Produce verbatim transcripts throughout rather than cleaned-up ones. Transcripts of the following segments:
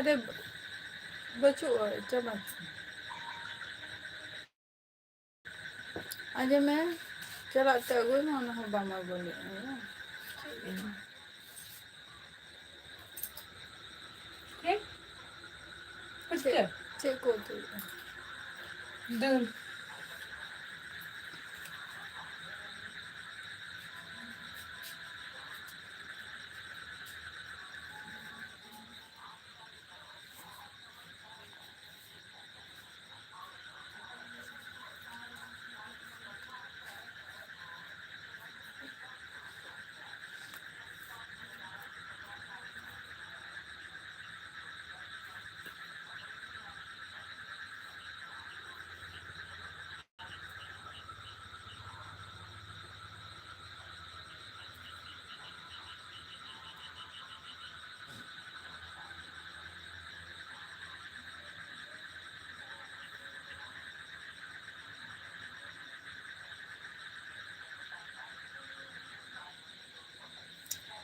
ᱨᱮ ᱵᱟᱹᱪᱩᱜᱼᱟ, ᱪᱟᱵᱟ᱾ ᱟᱸᱡᱚᱢ ᱢᱮ, ᱪᱟᱞᱟᱜ ᱛᱮ ᱟᱹᱜᱩᱭ ᱢᱮ, ᱚᱱᱟ ᱦᱚᱸ ᱵᱟᱢ ᱟᱹᱜᱩ ᱞᱮᱫᱼᱟ᱾ ᱦᱮᱸ? ᱪᱮᱫ, ᱪᱮᱫ ᱠᱚ ᱩᱛᱩᱭᱮᱫᱼᱟ? ᱫᱟᱹᱞ᱾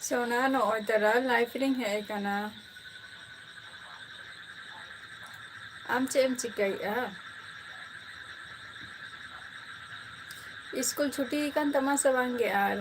ᱥᱳᱱᱟ, ᱱᱚᱜᱼᱚᱭ ᱛᱟᱨᱟ live ᱨᱤᱧ ᱦᱮᱡ ᱟᱠᱟᱱᱟ᱾ ᱟᱢ ᱪᱮᱫ ᱮᱢ ᱪᱤᱠᱟᱹᱭᱮᱫᱼᱟ? ᱤᱥᱠᱩᱞ ᱪᱷᱩᱴᱤ ᱟᱠᱟᱱ ᱛᱟᱢᱟ ᱥᱮ ᱵᱟᱝ ᱜᱮ ᱟᱨ?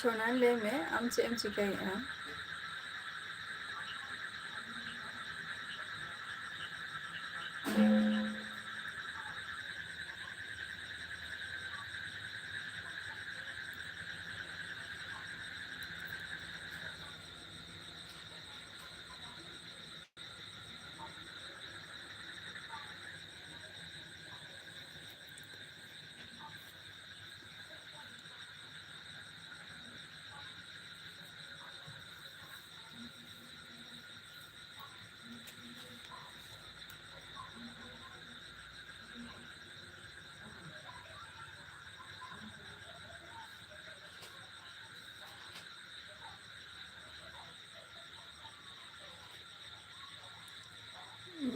ᱥᱳᱱᱟ, ᱞᱟᱹᱭ ᱢᱮ, ᱟᱢ ᱪᱮᱫ ᱮᱢ ᱪᱤᱠᱟᱹᱭᱮᱫᱼᱟ?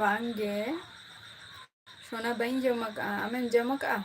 ᱵᱟᱝ ᱜᱮ, ᱥᱳᱱᱟ, ᱵᱟᱹᱧ ᱡᱚᱢ ᱟᱠᱟᱫᱼᱟ᱾ ᱟᱢᱮᱢ ᱡᱚᱢ ᱟᱠᱟᱫᱼᱟ?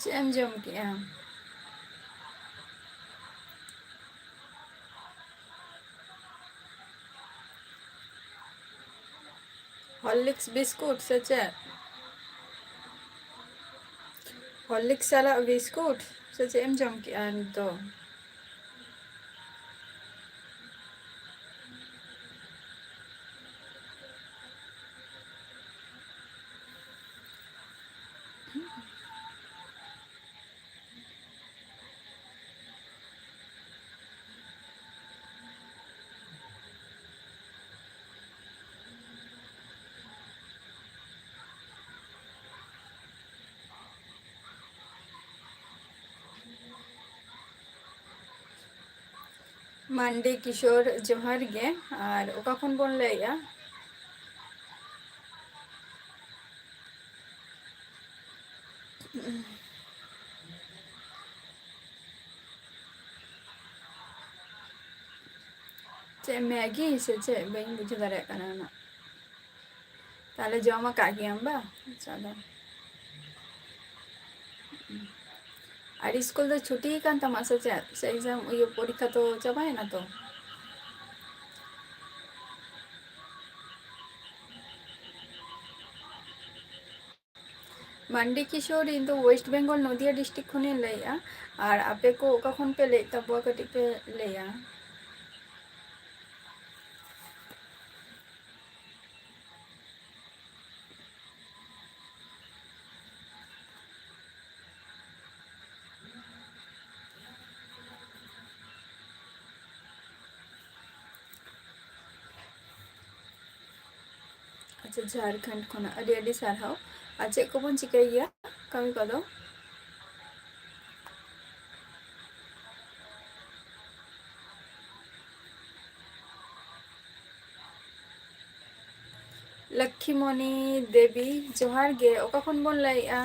ᱪᱮᱫ ᱮᱢ ᱡᱚᱢ ᱠᱮᱜᱼᱟ? ᱦᱚᱨᱞᱤᱠᱥ ᱵᱤᱥᱠᱩᱴ ᱥᱮ ᱪᱮᱫ? ᱦᱚᱨᱞᱤᱠᱥ ᱥᱟᱞᱟᱜ ᱵᱤᱥᱠᱩᱴ ᱥᱮ ᱪᱮᱫ ᱮᱢ ᱡᱚᱢ ᱠᱮᱜᱼᱟ ᱱᱤᱛᱚᱜ? ᱢᱟᱱᱰᱤ ᱠᱤᱥᱳᱨ, ᱡᱚᱦᱟᱨ ᱜᱮ᱾ ᱟᱨ ᱚᱠᱟ ᱠᱷᱚᱱ ᱵᱚᱱ ᱞᱟᱹᱭᱮᱜᱼᱟ? ᱪᱮᱫ, ᱢᱮᱜᱤ ᱥᱮ ᱪᱮᱫ? ᱵᱟᱹᱧ ᱵᱩᱡᱷᱟᱹᱣ ᱫᱟᱲᱮᱭᱟᱜ ᱠᱟᱱᱟ ᱩᱱᱟᱹᱜ᱾ ᱛᱟᱦᱞᱮ ᱡᱚᱢ ᱟᱠᱟᱫ ᱜᱮᱭᱟᱢ ᱵᱟ? ᱟᱪᱪᱷᱟ, ᱫᱚ᱾ ᱟᱨ ᱤᱥᱠᱩᱞ ᱫᱚ ᱪᱷᱩᱴᱤ ᱠᱟᱱ ᱛᱟᱢᱟ ᱥᱮ ᱪᱮᱫ? ᱥᱮ exam, ᱤᱭᱟᱹ, ᱯᱚᱨᱤᱠᱠᱷᱟ ᱫᱚ ᱪᱟᱵᱟᱭᱮᱱᱟ ᱛᱚ? ᱢᱟᱱᱰᱤ ᱠᱤᱥᱳᱨ, ᱤᱧ ᱫᱚ West Bengal, ᱱᱚᱫᱤᱭᱟ district ᱠᱷᱚᱱᱤᱧ ᱞᱟᱹᱭᱮᱜᱼᱟ᱾ ᱟᱨ ᱟᱯᱮ ᱠᱚ ᱚᱠᱟ ᱠᱷᱚᱱ ᱯᱮ ᱞᱟᱹᱭᱮᱫ ᱛᱟᱵᱚᱣᱟ, ᱠᱟᱹᱴᱤᱡ ᱯᱮ ᱞᱟᱹᱭᱟ? ᱡᱷᱟᱲᱠᱷᱚᱸᱰ ᱠᱷᱚᱱᱟᱜ ᱟᱹᱰᱤ ᱟᱹᱰᱤ ᱥᱟᱨᱦᱟᱣ᱾ ᱟᱨ ᱪᱮᱫ ᱠᱚᱵᱚᱱ ᱪᱤᱠᱟᱹᱭ ᱜᱮᱭᱟ ᱠᱟᱹᱢᱤ ᱠᱚᱫᱚ? ᱞᱚᱠᱠᱷᱤᱢᱚᱱᱤ ᱫᱮᱵᱤ, ᱡᱚᱦᱟᱨ ᱜᱮ᱾ ᱚᱠᱟ ᱠᱷᱚᱱ ᱵᱚᱱ ᱞᱟᱹᱭᱮᱜᱼᱟ?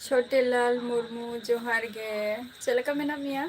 ᱪᱷᱳᱴᱮᱞᱟᱞ ᱢᱩᱨᱢᱩ, ᱡᱚᱦᱟᱨ ᱜᱮ᱾ ᱪᱮᱫ ᱞᱮᱠᱟ ᱢᱮᱱᱟᱜ ᱢᱮᱭᱟ?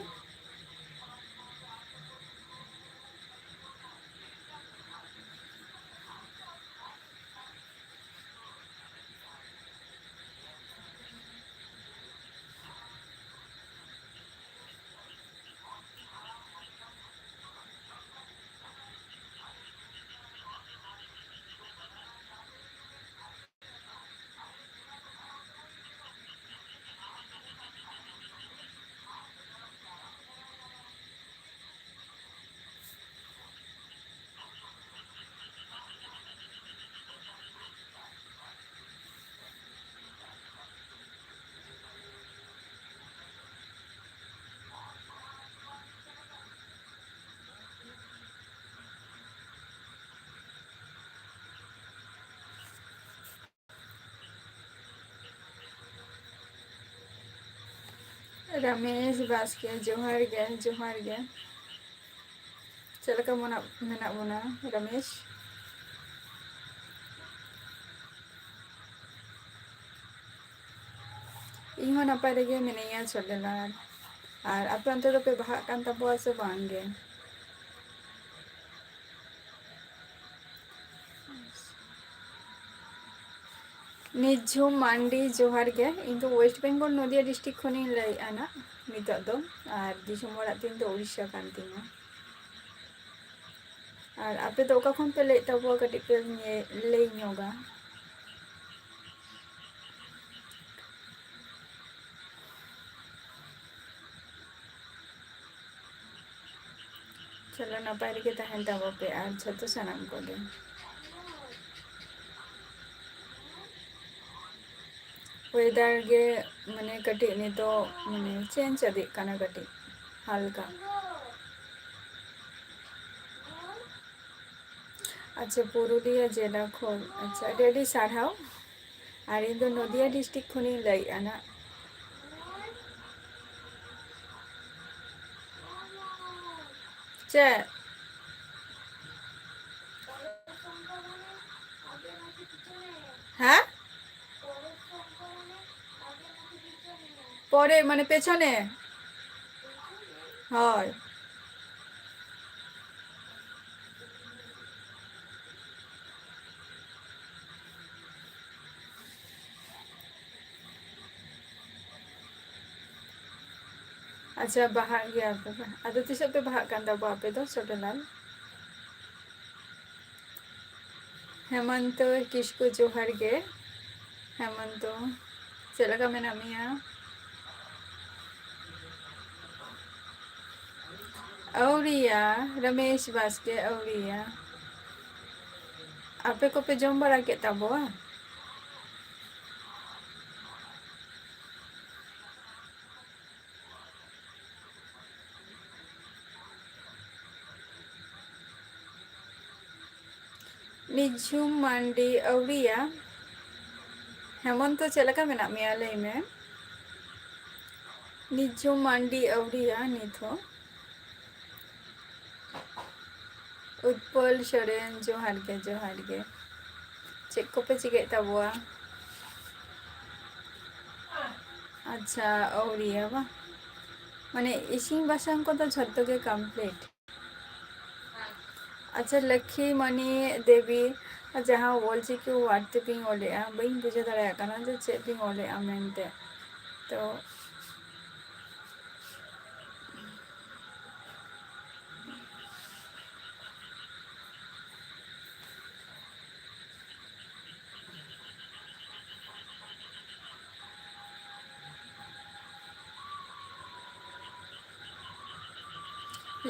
ᱨᱟᱢᱮᱥ ᱵᱟᱥᱠᱮ, ᱡᱚᱦᱟᱨ ᱜᱮ, ᱡᱚᱦᱟᱨ ᱜᱮ᱾ ᱪᱮᱫ ᱞᱮᱠᱟ ᱢᱮᱱᱟᱜ, ᱢᱮᱱᱟᱜ ᱵᱚᱱᱟ, ᱨᱟᱢᱮᱥ? ᱤᱧ ᱦᱚᱸ ᱱᱟᱯᱟᱭ ᱨᱮᱜᱮ ᱢᱤᱱᱟᱹᱧᱟ, ᱪᱷᱳᱴᱮᱞᱟᱞ᱾ ᱟᱨ ᱟᱯᱮ ᱚᱱᱛᱮ ᱫᱚᱯᱮ ᱵᱟᱦᱟᱜ ᱠᱟᱱ ᱛᱟᱵᱚᱣᱟ ᱥᱮ ᱵᱟᱝ ᱜᱮ? ᱱᱤᱡᱷᱩᱢ ᱢᱟᱱᱰᱤ, ᱡᱚᱦᱟᱨ ᱜᱮ᱾ ᱤᱧ ᱫᱚ ᱳᱭᱮᱥᱴ ᱵᱮᱝᱜᱚᱞ, ᱱᱚᱫᱤᱭᱟ ᱰᱤᱥᱴᱨᱤᱠᱴ ᱠᱷᱚᱱᱤᱧ ᱞᱟᱹᱭᱮᱫᱼᱟ ᱱᱟᱜ ᱱᱤᱛᱚᱜ ᱫᱚ, ᱟᱨ ᱫᱤᱥᱚᱢ ᱚᱲᱟᱜ ᱛᱤᱧ ᱫᱚ ᱩᱲᱤᱥᱥᱟ ᱠᱟᱱ ᱛᱤᱧᱟ᱾ ᱟᱨ ᱟᱯᱮ ᱫᱚ ᱚᱠᱟ ᱠᱷᱚᱱ ᱯᱮ ᱞᱟᱹᱭᱮᱫ ᱛᱟᱵᱚᱣᱟ? ᱠᱟᱹᱴᱤᱡ ᱯᱮ ᱧᱮ-, ᱞᱟᱹᱭ ᱧᱚᱜᱟ᱾ ᱪᱚᱞᱚ, ᱱᱟᱯᱟᱭ ᱨᱮᱜᱮ ᱛᱟᱦᱮᱱ ᱛᱟᱵᱚ ᱯᱮ ᱟᱨ ᱡᱷᱚᱛᱚ ᱥᱟᱱᱟᱢ ᱠᱚᱜᱮ᱾ Weather ᱜᱮ ᱢᱟᱱᱮ ᱠᱟᱹᱴᱤᱡ ᱱᱤᱛᱚᱜ ᱢᱟᱱᱮ change ᱤᱫᱤᱜ ᱠᱟᱱᱟ ᱠᱟᱹᱴᱤᱡ ᱦᱟᱞᱠᱟ᱾ ᱟᱪᱪᱷᱟ, ᱯᱩᱨᱩᱞᱤᱭᱟᱹ ᱡᱮᱞᱟ ᱠᱷᱚᱱ᱾ ᱟᱪᱪᱷᱟ, ᱟᱹᱰᱤ ᱟᱹᱰᱤ ᱥᱟᱨᱦᱟᱣ᱾ ᱟᱨ ᱤᱧ ᱫᱚ ᱱᱚᱫᱤᱭᱟ district ᱠᱷᱚᱱᱤᱧ ᱞᱟᱹᱭᱮᱫᱼᱟ ᱱᱟᱜ᱾ ᱪᱮᱫ? ᱦᱮᱸ? ᱯᱚᱨᱮ ᱢᱟᱱᱮ ᱯᱮᱪᱷᱚᱱᱮ᱾ ᱦᱳᱭ᱾ ᱟᱪᱪᱷᱟ, ᱵᱟᱦᱟᱜ ᱜᱮᱭᱟ ᱯᱮ ᱵᱟᱝ? ᱟᱫᱚ ᱛᱤᱥᱚᱜ ᱯᱮ ᱵᱟᱦᱟᱜ ᱠᱟᱱ ᱛᱟᱵᱚᱣᱟ ᱟᱯᱮ ᱫᱚ, ᱪᱷᱳᱴᱳᱞᱟᱞ? ᱦᱮᱢᱚᱱᱛᱚ ᱠᱤᱥᱠᱩ, ᱡᱚᱦᱟᱨ ᱜᱮ᱾ ᱦᱮᱢᱚᱱᱛᱚ, ᱪᱮᱫ ᱞᱮᱠᱟ ᱢᱮᱱᱟᱜ ᱢᱮᱭᱟ? ᱟᱹᱣᱨᱤᱭᱟ, ᱨᱚᱢᱮᱥ ᱵᱟᱥᱠᱮ, ᱟᱹᱣᱨᱤᱭᱟ᱾ ᱟᱯᱮ ᱠᱚᱯᱮ ᱡᱚᱢ ᱵᱟᱲᱟ ᱠᱮᱫ ᱛᱟᱵᱚᱣᱟ? ᱱᱤᱡᱷᱩᱢ ᱢᱟᱱᱰᱤ, ᱟᱹᱣᱨᱤᱭᱟ᱾ ᱦᱮᱢᱚᱱᱛᱚ, ᱪᱮᱫ ᱞᱮᱠᱟ ᱢᱮᱱᱟᱜ ᱢᱮᱭᱟ? ᱞᱟᱹᱭ ᱢᱮ᱾ ᱱᱤᱡᱷᱩᱢ ᱢᱟᱱᱰᱤ, ᱟᱹᱣᱨᱤᱭᱟ ᱱᱤᱛ ᱦᱚᱸ᱾ ᱩᱛᱯᱚᱞ ᱥᱚᱨᱮᱱ, ᱡᱚᱦᱟᱨ ᱜᱮ, ᱡᱚᱦᱟᱨ ᱜᱮ᱾ ᱪᱮᱫ ᱠᱚᱯᱮ ᱪᱤᱠᱟᱹᱭᱮᱫ ᱛᱟᱵᱚᱣᱟ? ᱟᱪᱪᱷᱟ, ᱟᱹᱣᱨᱤᱭᱟ ᱵᱟᱝ? ᱢᱟᱱᱮ ᱤᱥᱤᱱ ᱵᱟᱥᱟᱝ ᱠᱚᱫᱚ ᱡᱷᱚᱛᱚ ᱜᱮ complete᱾ ᱟᱪᱪᱷᱟ, ᱞᱚᱠᱠᱷᱤ ᱢᱚᱱᱤ ᱫᱮᱵᱤ, ᱡᱟᱦᱟᱸ ᱚᱞᱪᱤᱠᱤ word ᱛᱮᱵᱤᱱ ᱚᱞᱮᱜᱼᱟ, ᱵᱟᱹᱧ ᱵᱩᱡᱷᱟᱹᱣ ᱫᱟᱲᱮᱭᱟᱜ ᱠᱟᱱᱟ ᱡᱮ ᱪᱮᱫ ᱵᱤᱱ ᱚᱞᱮᱜᱼᱟ ᱢᱮᱱᱛᱮ᱾ ᱛᱚ,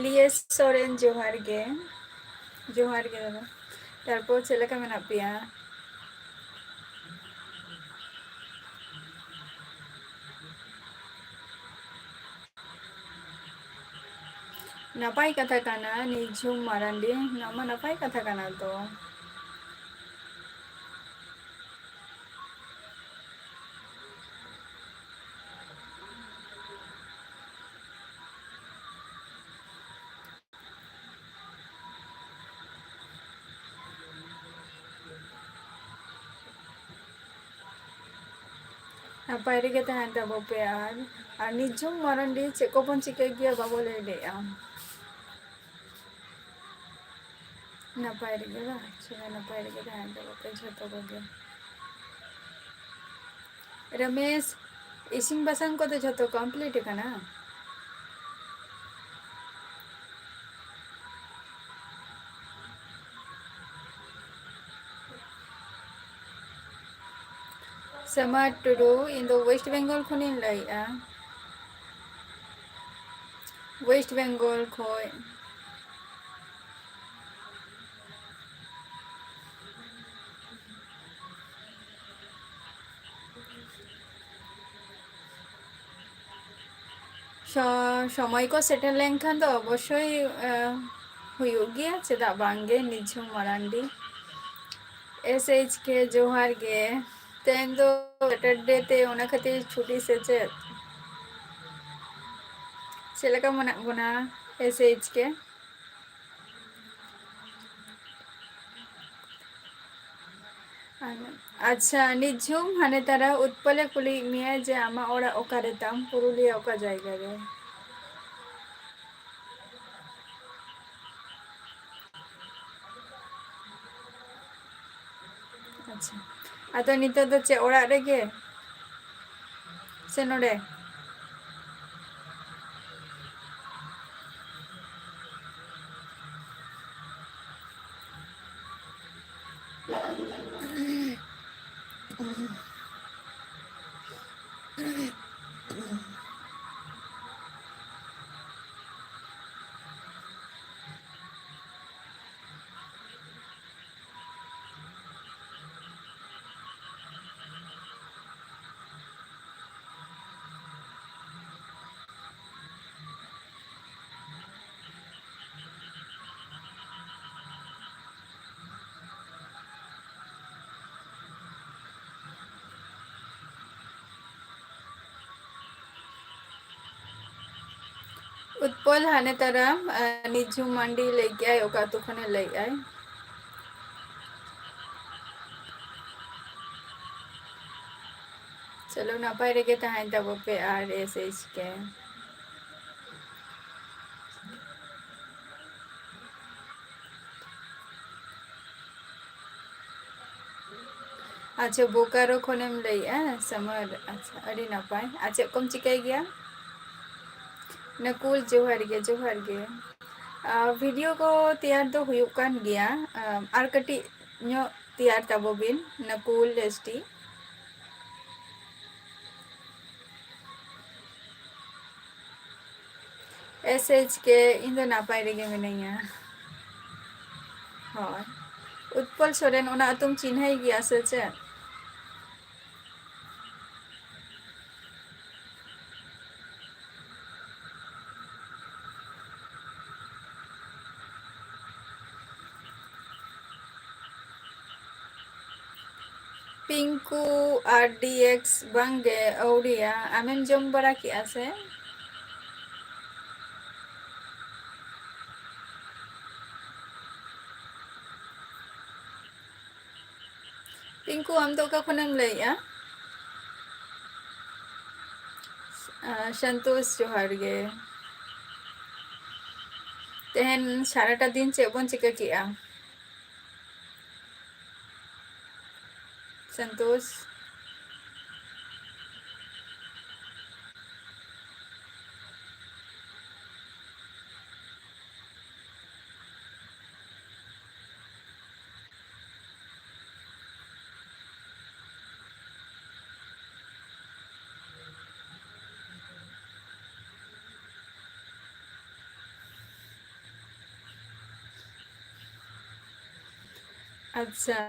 ᱞᱤᱭᱮᱥ ᱥᱚᱨᱮᱱ, ᱡᱚᱦᱟᱨ ᱜᱮ᱾ ᱡᱚᱦᱟᱨ ᱜᱮ ᱫᱟᱫᱟ᱾ ᱛᱟᱨᱯᱚᱨ ᱪᱮᱫ ᱞᱮᱠᱟ ᱢᱮᱱᱟᱜ ᱯᱮᱭᱟ? ᱱᱟᱯᱟᱭ ᱠᱟᱛᱷᱟ ᱠᱟᱱᱟ, ᱱᱤᱡᱷᱩᱢ ᱢᱟᱨᱟᱱᱰᱤ, ᱱᱚᱣᱟ ᱢᱟ ᱱᱟᱯᱟᱭ ᱠᱟᱛᱷᱟ ᱠᱟᱱᱟ ᱛᱚ᱾ ᱱᱟᱯᱟᱭ ᱨᱮᱜᱮ ᱛᱟᱦᱮᱱ ᱛᱟᱵᱚ ᱯᱮ᱾ ᱟᱨ, ᱟᱨ ᱱᱤᱡᱷᱩᱢ ᱢᱟᱨᱟᱱᱰᱤ ᱪᱮᱫ ᱠᱚᱵᱚᱱ ᱪᱤᱠᱟᱹᱭ ᱜᱮᱭᱟ ᱵᱟᱵᱚ ᱞᱟᱹᱭ ᱞᱮᱜᱼᱟ᱾ ᱱᱟᱯᱟᱭ ᱨᱮᱜᱮ ᱵᱟᱝ? ᱟᱪᱪᱷᱟ, ᱱᱟᱯᱟᱭ ᱨᱮᱜᱮ ᱛᱟᱦᱮᱱ ᱛᱟᱵᱚ ᱯᱮ ᱡᱷᱚᱛᱚ ᱠᱚᱜᱮ᱾ ᱨᱚᱢᱮᱥ, ᱤᱥᱤᱱ ᱵᱟᱥᱟᱝ ᱠᱚᱫᱚ ᱡᱷᱚᱛᱚ complete ᱟᱠᱟᱱᱟ? ᱥᱮᱢᱟ ᱴᱩᱰᱩ, ᱤᱧ ᱫᱚ West Bengal ᱠᱷᱚᱱᱤᱧ ᱞᱟᱹᱭᱮᱫᱼᱟ᱾ West Bengal ᱠᱷᱚᱡ᱾ ᱥᱚ-, ᱥᱚᱢᱚᱭ ᱠᱚ ᱥᱮᱴᱮᱨ ᱞᱮᱱᱠᱷᱟᱱ ᱫᱚ ᱚᱵᱚᱥᱥᱳᱭ, ᱮ, ᱦᱩᱭᱩᱜ ᱜᱮᱭᱟ, ᱪᱮᱫᱟᱜ ᱵᱟᱝ ᱜᱮ? ᱱᱤᱡᱷᱩᱢ ᱢᱟᱨᱟᱱᱰᱤ᱾ S H K ᱡᱚᱦᱟᱨ ᱜᱮ᱾ ᱛᱮᱦᱮᱧ ᱫᱚ Saturday ᱛᱮ, ᱚᱱᱟ ᱠᱷᱟᱹᱛᱤᱨ ᱪᱷᱩᱴᱤ ᱥᱮ ᱪᱮᱫ? ᱪᱮᱫ ᱞᱮᱠᱟ ᱢᱮᱱᱟᱜ ᱵᱚᱱᱟ S H K? ᱟᱪᱪᱷᱟ, ᱱᱤᱡᱷᱩᱢ, ᱦᱟᱱᱮ ᱛᱟᱨᱟ ᱩᱛᱯᱚᱞᱮ ᱠᱩᱞᱤᱭᱮᱫ ᱢᱮᱭᱟ ᱡᱮ ᱟᱢᱟᱜ ᱚᱲᱟᱜ ᱚᱠᱟᱨᱮ ᱛᱟᱢ, ᱯᱩᱨᱩᱞᱤᱭᱟᱹ ᱚᱠᱟ ᱡᱟᱭᱜᱟ ᱨᱮ? ᱟᱪᱪᱷᱟ, ᱟᱫᱚ ᱱᱤᱛᱚᱜ ᱫᱚ ᱪᱮᱫ ᱚᱲᱟᱜ ᱨᱮᱜᱮ ᱥᱮ ᱱᱚᱰᱮ? ᱚᱠᱚᱭ ᱦᱟᱱᱮ ᱛᱟᱨᱟ, ᱟᱨ, ᱱᱤᱡᱷᱩᱢ ᱢᱟᱱᱰᱤ ᱞᱟᱹᱭ ᱠᱮᱜᱼᱟᱭ, ᱚᱠᱟ ᱟᱹᱛᱩ ᱠᱷᱚᱱᱮ ᱞᱟᱹᱭᱮᱜᱼᱟᱭ? ᱪᱚᱞᱚ, ᱱᱟᱯᱟᱭ ᱨᱮᱜᱮ ᱛᱟᱦᱮᱱ ᱛᱟᱵᱚ ᱯᱮ ᱟᱨ ᱮᱥ ᱮᱭᱤᱪ ᱠᱮ᱾ ᱟᱪᱪᱷᱟ, ᱵᱳᱠᱟᱨᱳ ᱠᱷᱚᱱᱮᱢ ᱞᱟᱹᱭᱮᱜᱼᱟ, ᱥᱟᱢᱟᱨ? ᱟᱪᱪᱷᱟ, ᱟᱹᱰᱤ ᱱᱟᱯᱟᱭ᱾ ᱟᱨ ᱪᱮᱫ ᱠᱚᱢ ᱪᱤᱠᱟᱹᱭ ᱜᱮᱭᱟ? ᱱᱟᱠᱩᱞ, ᱡᱚᱦᱟᱨ ᱜᱮ, ᱡᱚᱦᱟᱨ ᱜᱮ᱾ ᱟᱨ ᱵᱷᱤᱰᱤᱭᱳ ᱠᱚ ᱛᱮᱭᱟᱨ ᱫᱚ ᱦᱩᱭᱩᱜ ᱠᱟᱱ ᱜᱮᱭᱟ, ᱟᱨ ᱠᱟᱹᱴᱤᱡ ᱧᱚᱜ ᱛᱮᱭᱟᱨ ᱛᱟᱵᱚ ᱵᱤᱱ, ᱱᱟᱠᱩᱞ ᱮᱥ ᱴᱤ᱾ ᱮᱥ ᱮᱭᱤᱪ ᱠᱮ, ᱤᱧ ᱫᱚ ᱱᱟᱯᱟᱭ ᱨᱮᱜᱮ ᱢᱤᱱᱟᱹᱧᱟ᱾ ᱦᱳᱭ, ᱩᱛᱯᱚᱞ ᱥᱚᱨᱮᱱ, ᱚᱱᱟ ᱟᱹᱛᱩᱢ ᱪᱤᱱᱦᱟᱹᱭ ᱜᱮᱭᱟ ᱥᱮ ᱪᱮᱫ? ᱯᱤᱝᱠᱩ ᱟᱨ ᱰᱤ ᱮᱠᱥ, ᱵᱟᱝᱜᱮ, ᱟᱹᱣᱲᱤᱭᱟ᱾ ᱟᱢᱮᱢ ᱡᱚᱢ ᱵᱟᱲᱟ ᱠᱮᱜᱼᱟ ᱥᱮ? ᱯᱤᱝᱠᱩ, ᱟᱢ ᱫᱚ ᱚᱠᱟ ᱠᱷᱚᱱᱮᱢ ᱞᱟᱹᱭᱮᱜᱼᱟ? ᱟᱸ, ᱥᱚᱱᱛᱳᱥ, ᱡᱚᱦᱟᱨ ᱜᱮ᱾ ᱛᱮᱦᱮᱧ ᱥᱟᱨᱟᱴᱟ ᱫᱤᱱ ᱪᱮᱫ ᱵᱚᱱ ᱪᱤᱠᱟᱹ ᱠᱮᱜᱼᱟ? ᱥᱚᱱᱛᱳᱥ᱾ ᱟᱪᱪᱷᱟ,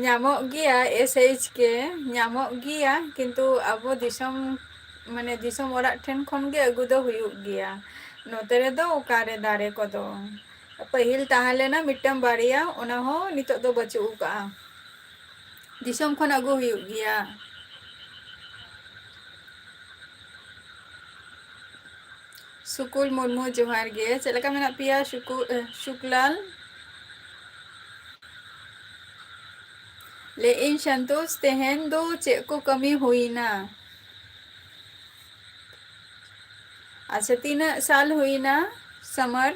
ᱧᱟᱢᱚᱜ ᱜᱮᱭᱟ, ᱮᱥ ᱮᱭᱤᱪ ᱠᱮ, ᱧᱟᱢᱚᱜ ᱜᱮᱭᱟ, ᱠᱤᱱᱛᱩ ᱟᱵᱚ ᱫᱤᱥᱚᱢ, ᱢᱟᱱᱮ, ᱫᱤᱥᱚᱢ ᱚᱲᱟᱜ ᱴᱷᱮᱱ ᱠᱷᱚᱱ ᱜᱮ ᱟᱹᱜᱩ ᱫᱚ ᱦᱩᱭᱩᱜ ᱜᱮᱭᱟ᱾ ᱱᱚᱛᱮ ᱨᱮᱫᱚ ᱚᱠᱟᱨᱮ ᱫᱟᱨᱮ ᱠᱚᱫᱚ? ᱯᱟᱹᱦᱤᱞ ᱛᱟᱦᱮᱸ ᱞᱮᱱᱟ ᱢᱤᱫᱴᱟᱝ ᱵᱟᱨᱭᱟ, ᱚᱱᱟ ᱦᱚᱸ ᱱᱤᱛᱚᱜ ᱫᱚ ᱵᱟᱹᱪᱩᱜ ᱟᱠᱟᱜᱼᱟ᱾ ᱫᱤᱥᱚᱢ ᱠᱷᱚᱱ ᱟᱹᱜᱩ ᱦᱩᱭᱩᱜ ᱜᱮᱭᱟ᱾ ᱥᱩᱠᱩᱞ ᱢᱩᱨᱢᱩ, ᱡᱚᱦᱟᱨ ᱜᱮ᱾ ᱪᱮᱫ ᱞᱮᱠᱟ ᱢᱮᱱᱟᱜ ᱯᱮᱭᱟ ᱥᱩᱠᱩ-, ᱮ, ᱥᱩᱠᱞᱟᱞ? ᱞᱟᱹᱭᱮᱫ ᱟᱹᱧ, ᱥᱟᱱᱛᱳᱥ, ᱛᱮᱦᱮᱧ ᱫᱚ ᱪᱮᱫ ᱠᱚ ᱠᱟᱹᱢᱤ ᱦᱩᱭᱱᱟ? ᱟᱪᱪᱷᱟ, ᱛᱤᱱᱟᱹᱜ ᱥᱟᱞ ᱦᱩᱭᱱᱟ ᱥᱟᱢᱟᱨ?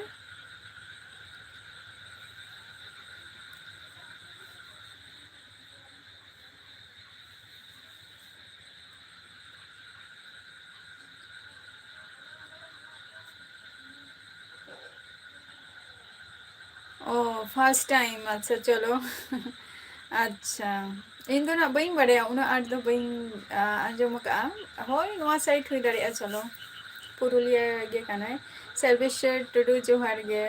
ᱚ, first time, ᱟᱪᱪᱷᱟ, ᱪᱚᱞᱚ᱾ ᱟᱪᱪᱷᱟ, ᱤᱧ ᱫᱚ ᱱᱟᱜ ᱵᱟᱹᱧ ᱵᱟᱲᱟᱭᱟ, ᱩᱱᱟᱹᱜ ᱟᱸᱴ ᱫᱚ ᱵᱟᱹᱧ, ᱟ, ᱟᱸᱡᱚᱢ ᱟᱠᱟᱫᱼᱟ᱾ ᱦᱳᱭ, ᱱᱚᱣᱟ side ᱦᱩᱭ ᱫᱟᱲᱮᱭᱟᱜᱼᱟ, ᱪᱚᱞᱚ᱾ ᱯᱩᱨᱩᱞᱤᱭᱟᱹ ᱜᱮ ᱠᱟᱱᱟᱭ᱾ ᱥᱚᱨᱵᱮᱥᱥᱚᱨ ᱴᱩᱰᱩ, ᱡᱚᱦᱟᱨ ᱜᱮ᱾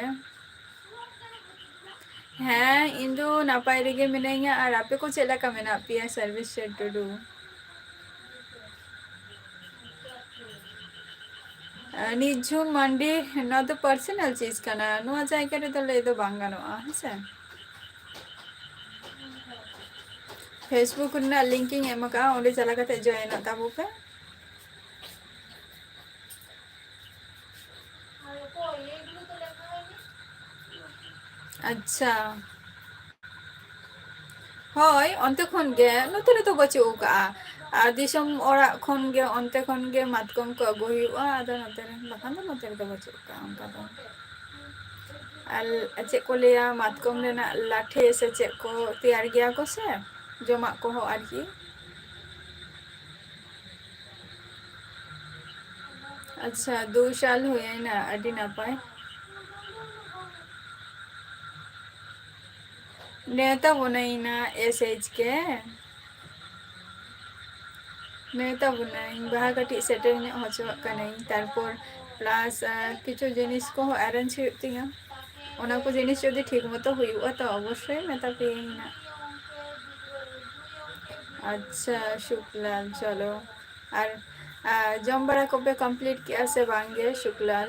ᱦᱮᱸ, ᱤᱧ ᱫᱚ ᱱᱟᱯᱟᱭ ᱨᱮᱜᱮ ᱢᱤᱱᱟᱹᱧᱟ, ᱟᱨ ᱟᱯᱮ ᱠᱚ ᱪᱮᱫ ᱞᱮᱠᱟ ᱢᱮᱱᱟᱜ ᱯᱮᱭᱟ, ᱥᱚᱨᱵᱮᱥᱥᱚᱨ ᱴᱩᱰᱩ? ᱟ, ᱱᱤᱡᱷᱩᱢ ᱢᱟᱱᱰᱤ, ᱱᱚᱣᱟ ᱫᱚ personal ᱪᱤᱡᱽ ᱠᱟᱱᱟ, ᱱᱚᱣᱟ ᱡᱟᱭᱜᱟ ᱨᱮᱫᱚ ᱞᱟᱹᱭ ᱫᱚ ᱵᱟᱝ ᱜᱟᱱᱚᱜᱼᱟ, ᱦᱮᱸ ᱥᱮ? Facebook ᱨᱮᱱᱟᱜ link ᱤᱧ ᱮᱢ ᱟᱠᱟᱫᱼᱟ, ᱚᱸᱰᱮ ᱪᱟᱞᱟᱣ ᱠᱟᱛᱮ join ᱚᱜ ᱛᱟᱵᱚ ᱯᱮ᱾ ᱟᱪᱪᱷᱟ᱾ ᱦᱳᱭ, ᱚᱱᱛᱮ ᱠᱷᱚᱱ ᱜᱮ, ᱱᱚᱛᱮ ᱨᱮᱫᱚ ᱵᱟᱹᱪᱩᱜ ᱟᱠᱟᱜᱼᱟ᱾ ᱟᱨ ᱫᱤᱥᱚᱢ ᱚᱲᱟᱜ ᱠᱷᱚᱱ ᱜᱮ, ᱚᱱᱛᱮ ᱠᱷᱚᱱ ᱜᱮ ᱢᱟᱛᱠᱚᱢ ᱠᱚ ᱟᱹᱜᱩ ᱦᱩᱭᱩᱜᱼᱟ, ᱟᱫᱚ ᱱᱚᱛᱮ ᱨᱮ, ᱵᱟᱠᱷᱟᱱ ᱫᱚ ᱱᱚᱛᱮ ᱨᱮᱫᱚ ᱵᱟᱹᱪᱩᱜ ᱟᱠᱟᱜᱼᱟ ᱚᱱᱠᱟ ᱫᱚ᱾ ᱟᱨ ᱪᱮᱫ ᱠᱚ ᱞᱟᱹᱭᱟ, ᱢᱟᱛᱠᱚᱢ ᱨᱮᱱᱟᱜ ᱞᱟᱴᱷᱮ ᱥᱮ ᱪᱮᱫ ᱠᱚ ᱛᱮᱭᱟᱨ ᱜᱮᱭᱟ ᱠᱚ ᱥᱮ, ᱡᱚᱢᱟᱜ ᱠᱚᱦᱚᱸ ᱟᱨᱠᱤ᱾ ᱟᱪᱪᱷᱟ, ᱫᱩ ᱥᱟᱞ ᱦᱩᱭᱮᱱᱟ, ᱟᱹᱰᱤ ᱱᱟᱯᱟᱭ᱾ ᱱᱮᱣᱛᱟ ᱵᱚᱱᱟᱭᱤᱱᱟ S H K᱾ ᱱᱮᱣᱛᱟ ᱵᱚᱱᱟᱭᱤᱧ, ᱵᱟᱦᱟ ᱠᱟᱹᱴᱤᱡ ᱥᱮᱴᱮᱨ ᱧᱚᱜ ᱦᱚᱪᱚᱣᱟᱜ ᱠᱟᱹᱱᱟᱹᱧ, ᱛᱟᱨᱯᱚᱨ plus, ᱟᱨ ᱠᱤᱪᱷᱩ ᱡᱤᱱᱤᱥ ᱠᱚᱦᱚᱸ arrange ᱦᱩᱭᱩᱜ ᱛᱤᱧᱟᱹ᱾ ᱚᱱᱟ ᱠᱚ ᱡᱤᱱᱤᱥ ᱡᱩᱫᱤ ᱴᱷᱤᱠ ᱢᱚᱛᱚ ᱦᱩᱭᱩᱜᱼᱟ, ᱛᱚ ᱚᱵᱚᱥᱥᱳᱭ ᱢᱮᱛᱟ ᱯᱮᱭᱟᱹᱧ ᱱᱟᱜ᱾ ᱟᱪᱪᱷᱟ, ᱥᱩᱠᱞᱟᱞ, ᱪᱚᱞᱚ᱾ ᱟᱨ, ᱟᱨ ᱡᱚᱢ ᱵᱟᱲᱟ ᱠᱚᱯᱮ complete ᱠᱮᱜᱼᱟ ᱥᱮ ᱵᱟᱝ ᱜᱮ, ᱥᱩᱠᱞᱟᱞ?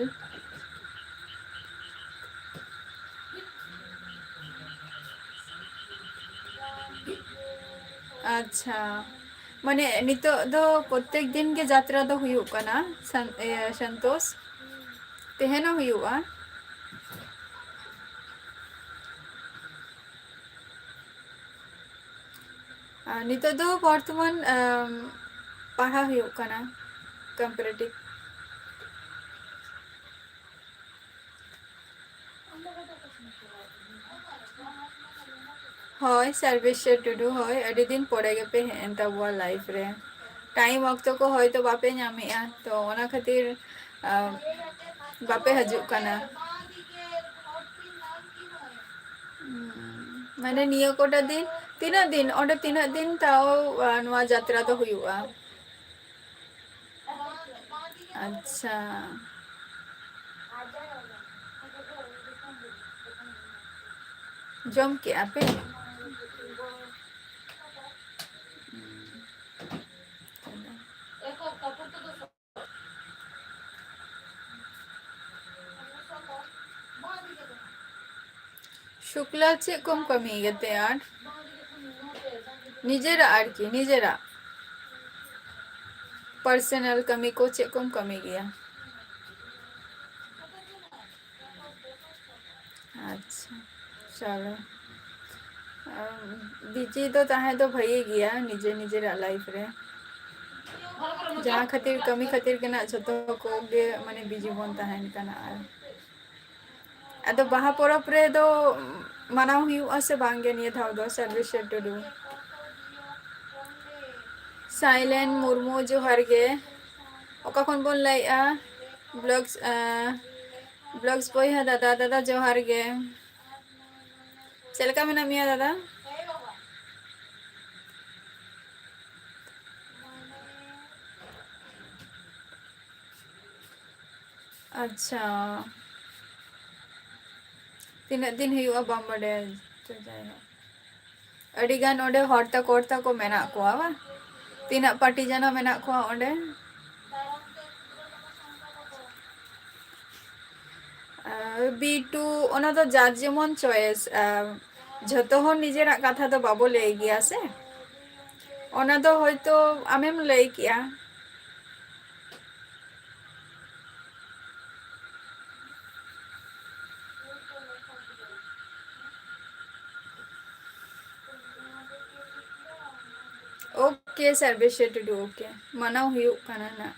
ᱟᱪᱪᱷᱟ, ᱢᱟᱱᱮ ᱱᱤᱛᱚᱜ ᱫᱚ ᱯᱨᱚᱛᱮᱠ ᱫᱤᱱ ᱜᱮ ᱡᱟᱛᱨᱟ ᱫᱚ ᱦᱩᱭᱩᱜ ᱠᱟᱱᱟ, ᱥᱟᱱ-, ᱤᱭᱟᱹ, ᱥᱚᱱᱛᱳᱥ? ᱛᱟᱦᱮᱱ ᱦᱚᱸ ᱦᱩᱭᱩᱜᱼᱟ᱾ ᱟᱨ ᱱᱤᱛᱚᱜ ᱫᱚ ᱵᱚᱨᱛᱚᱢᱟᱱ, ᱟᱢ, ᱯᱟᱲᱦᱟᱣ ᱦᱩᱭᱩᱜ ᱠᱟᱱᱟ, comparative᱾ ᱦᱳᱭ, ᱥᱟᱨᱵᱮᱥᱥᱚᱨ ᱴᱩᱰᱩ, ᱦᱳᱭ, ᱟᱹᱰᱤ ᱫᱤᱱ ᱯᱚᱨᱮ ᱜᱮᱯᱮ ᱦᱮᱡ ᱮᱱ ᱛᱟᱵᱚᱣᱟ live ᱨᱮ᱾ Time ᱚᱠᱛᱚ ᱠᱚ ᱦᱚᱭᱛᱚ ᱵᱟᱯᱮ ᱧᱟᱢᱮᱜᱼᱟ, ᱛᱚ ᱚᱱᱟ ᱠᱷᱟᱹᱛᱤᱨ, ᱟᱢ, ᱵᱟᱯᱮ ᱦᱤᱡᱩᱜ ᱠᱟᱱᱟ᱾ ᱦᱩᱸ, ᱢᱟᱱᱮ ᱱᱤᱭᱟᱹ ᱠᱚᱴᱟ ᱫᱤᱱ, ᱛᱤᱱᱟᱹᱜ ᱫᱤᱱ, ᱚᱸᱰᱮ ᱛᱤᱱᱟᱹᱜ ᱫᱤᱱ ᱛᱟᱣ, ᱟ, ᱱᱚᱣᱟ ᱡᱟᱛᱨᱟ ᱫᱚ ᱦᱩᱭᱩᱜᱼᱟ? ᱟᱪᱪᱷᱟ᱾ ᱡᱚᱢ ᱠᱮᱜᱼᱟ ᱯᱮ? ᱥᱩᱠᱞᱟ, ᱪᱮᱫ ᱠᱚᱢ ᱠᱟᱹᱢᱤ ᱜᱮᱛᱮ ᱟᱨ? ᱱᱤᱡᱮᱨᱟᱜ ᱟᱨᱠᱤ, ᱱᱤᱡᱮᱨᱟᱜ personal ᱠᱟᱹᱢᱤ ᱠᱚ ᱪᱮᱫ ᱠᱚᱢ ᱠᱟᱹᱢᱤ ᱜᱮᱭᱟ? ᱟᱪᱪᱷᱟ, ᱪᱚᱞᱚ᱾ ᱟᱢ, busy ᱫᱚ ᱛᱟᱦᱮᱸ ᱫᱚ ᱵᱷᱟᱹᱜᱤ ᱜᱮᱭᱟ ᱱᱤᱡᱮ ᱱᱤᱡᱮᱨᱟᱜ life ᱨᱮ᱾ ᱡᱟᱦᱟᱸ ᱠᱷᱟᱹᱛᱤᱨ, ᱠᱟᱹᱢᱤ ᱠᱷᱟᱹᱛᱤᱨ ᱜᱮ ᱱᱟᱜ ᱡᱷᱚᱛᱚ ᱠᱚᱜᱮ ᱢᱟᱱᱮ busy ᱵᱚᱱ ᱛᱟᱦᱮᱱ ᱠᱟᱱᱟ᱾ ᱟᱨ ᱟᱫᱚ ᱵᱟᱦᱟ ᱯᱚᱨᱚᱵᱽ ᱨᱮᱫᱚ ᱢᱟᱱᱟᱣ ᱦᱩᱭᱩᱜᱼᱟ ᱥᱮ ᱵᱟᱝ ᱜᱮ ᱱᱤᱭᱟᱹ ᱫᱷᱟᱣ ᱫᱚ, ᱥᱟᱨᱵᱮᱥᱥᱚᱨ ᱴᱩᱰᱩ? ᱥᱟᱭᱞᱮᱱ ᱢᱩᱨᱢᱩ, ᱡᱚᱦᱟᱨ ᱜᱮ᱾ ᱚᱠᱟ ᱠᱷᱚᱱ ᱵᱚᱱ ᱞᱟᱹᱭᱮᱜᱼᱟ? Vlogs, ᱟᱸ, Vlogs ᱵᱚᱭᱦᱟ ᱫᱟᱫᱟ, ᱫᱟᱫᱟ ᱡᱚᱦᱟᱨ ᱜᱮ᱾ ᱪᱮᱫ ᱞᱮᱠᱟ ᱢᱮᱱᱟᱜ ᱢᱮᱭᱟ ᱫᱟᱫᱟ? ᱟᱪᱪᱷᱟ, ᱛᱤᱱᱟᱹᱜ ᱫᱤᱱ ᱦᱩᱭᱩᱜᱼᱟ ᱵᱟᱢ ᱵᱟᱰᱟᱭᱟ? ᱛᱚ, ᱡᱟᱭᱦᱳᱠ, ᱟᱹᱰᱤ ᱜᱟᱱ ᱚᱸᱰᱮ ᱦᱚᱲ ᱛᱟᱠᱚ, ᱦᱚᱲ ᱛᱟᱠᱚ ᱢᱮᱱᱟᱜ ᱠᱚᱣᱟ ᱵᱟᱝ? ᱛᱤᱱᱟᱹᱜ ᱯᱟᱴᱤ ᱡᱮᱱᱚ ᱢᱮᱱᱟᱜ ᱠᱚᱣᱟ ᱚᱸᱰᱮ? ᱟᱨ B two, ᱚᱱᱟ ᱫᱚ ᱡᱟᱨ ᱡᱮᱢᱚᱱ choice, ᱟᱨ ᱡᱷᱚᱛᱚ ᱦᱚᱲ ᱱᱤᱡᱮᱨᱟᱜ ᱠᱟᱛᱷᱟ ᱫᱚ ᱵᱟᱵᱚ ᱞᱟᱹᱭ ᱜᱮᱭᱟ ᱥᱮ᱾ ᱚᱱᱟ ᱫᱚ ᱦᱚᱭᱛᱳ ᱟᱢᱮᱢ ᱞᱟᱹᱭ ᱠᱮᱜᱼᱟ᱾ ᱳᱠᱮ, ᱥᱟᱨᱵᱮᱥᱥᱚᱨ ᱴᱩᱰᱩ, ᱳᱠᱮ, ᱢᱟᱱᱟᱣ ᱦᱩᱭᱩᱜ ᱠᱟᱱᱟ ᱱᱟᱜ᱾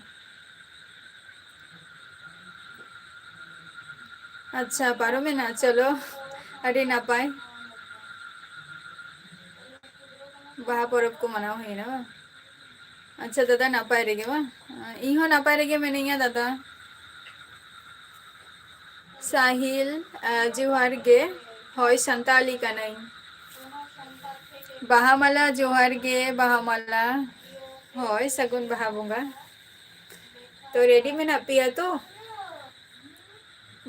ᱟᱪᱪᱷᱟ, ᱯᱟᱨᱚᱢᱮᱱᱟ, ᱪᱚᱞᱚ, ᱟᱹᱰᱤ ᱱᱟᱯᱟᱭ᱾ ᱵᱟᱦᱟ ᱯᱚᱨᱚᱵᱽ ᱠᱚ ᱢᱟᱱᱟᱣ ᱦᱩᱭᱱᱟ ᱵᱟᱝ? ᱟᱪᱪᱷᱟ ᱫᱟᱫᱟ, ᱱᱟᱯᱟᱭ ᱨᱮᱜᱮ ᱵᱟᱝ? ᱤᱧ ᱦᱚᱸ ᱱᱟᱯᱟᱭ ᱨᱮᱜᱮ ᱢᱤᱱᱟᱹᱧᱟ ᱫᱟᱫᱟ᱾ ᱥᱟᱦᱤᱞ, ᱟ, ᱡᱚᱦᱟᱨ ᱜᱮ᱾ ᱦᱳᱭ, ᱥᱟᱱᱛᱟᱞᱤ ᱠᱟᱹᱱᱟᱹᱧ᱾ ᱵᱟᱦᱟ ᱢᱟᱞᱟ, ᱡᱚᱦᱟᱨ ᱜᱮ, ᱵᱟᱦᱟ ᱢᱟᱞᱟ᱾ ᱦᱳᱭ, ᱥᱟᱹᱜᱩᱱ ᱵᱟᱦᱟ ᱵᱚᱸᱜᱟ᱾ ᱛᱚ, ᱨᱮᱰᱤ ᱢᱮᱱᱟᱜ ᱯᱮᱭᱟ ᱛᱚ?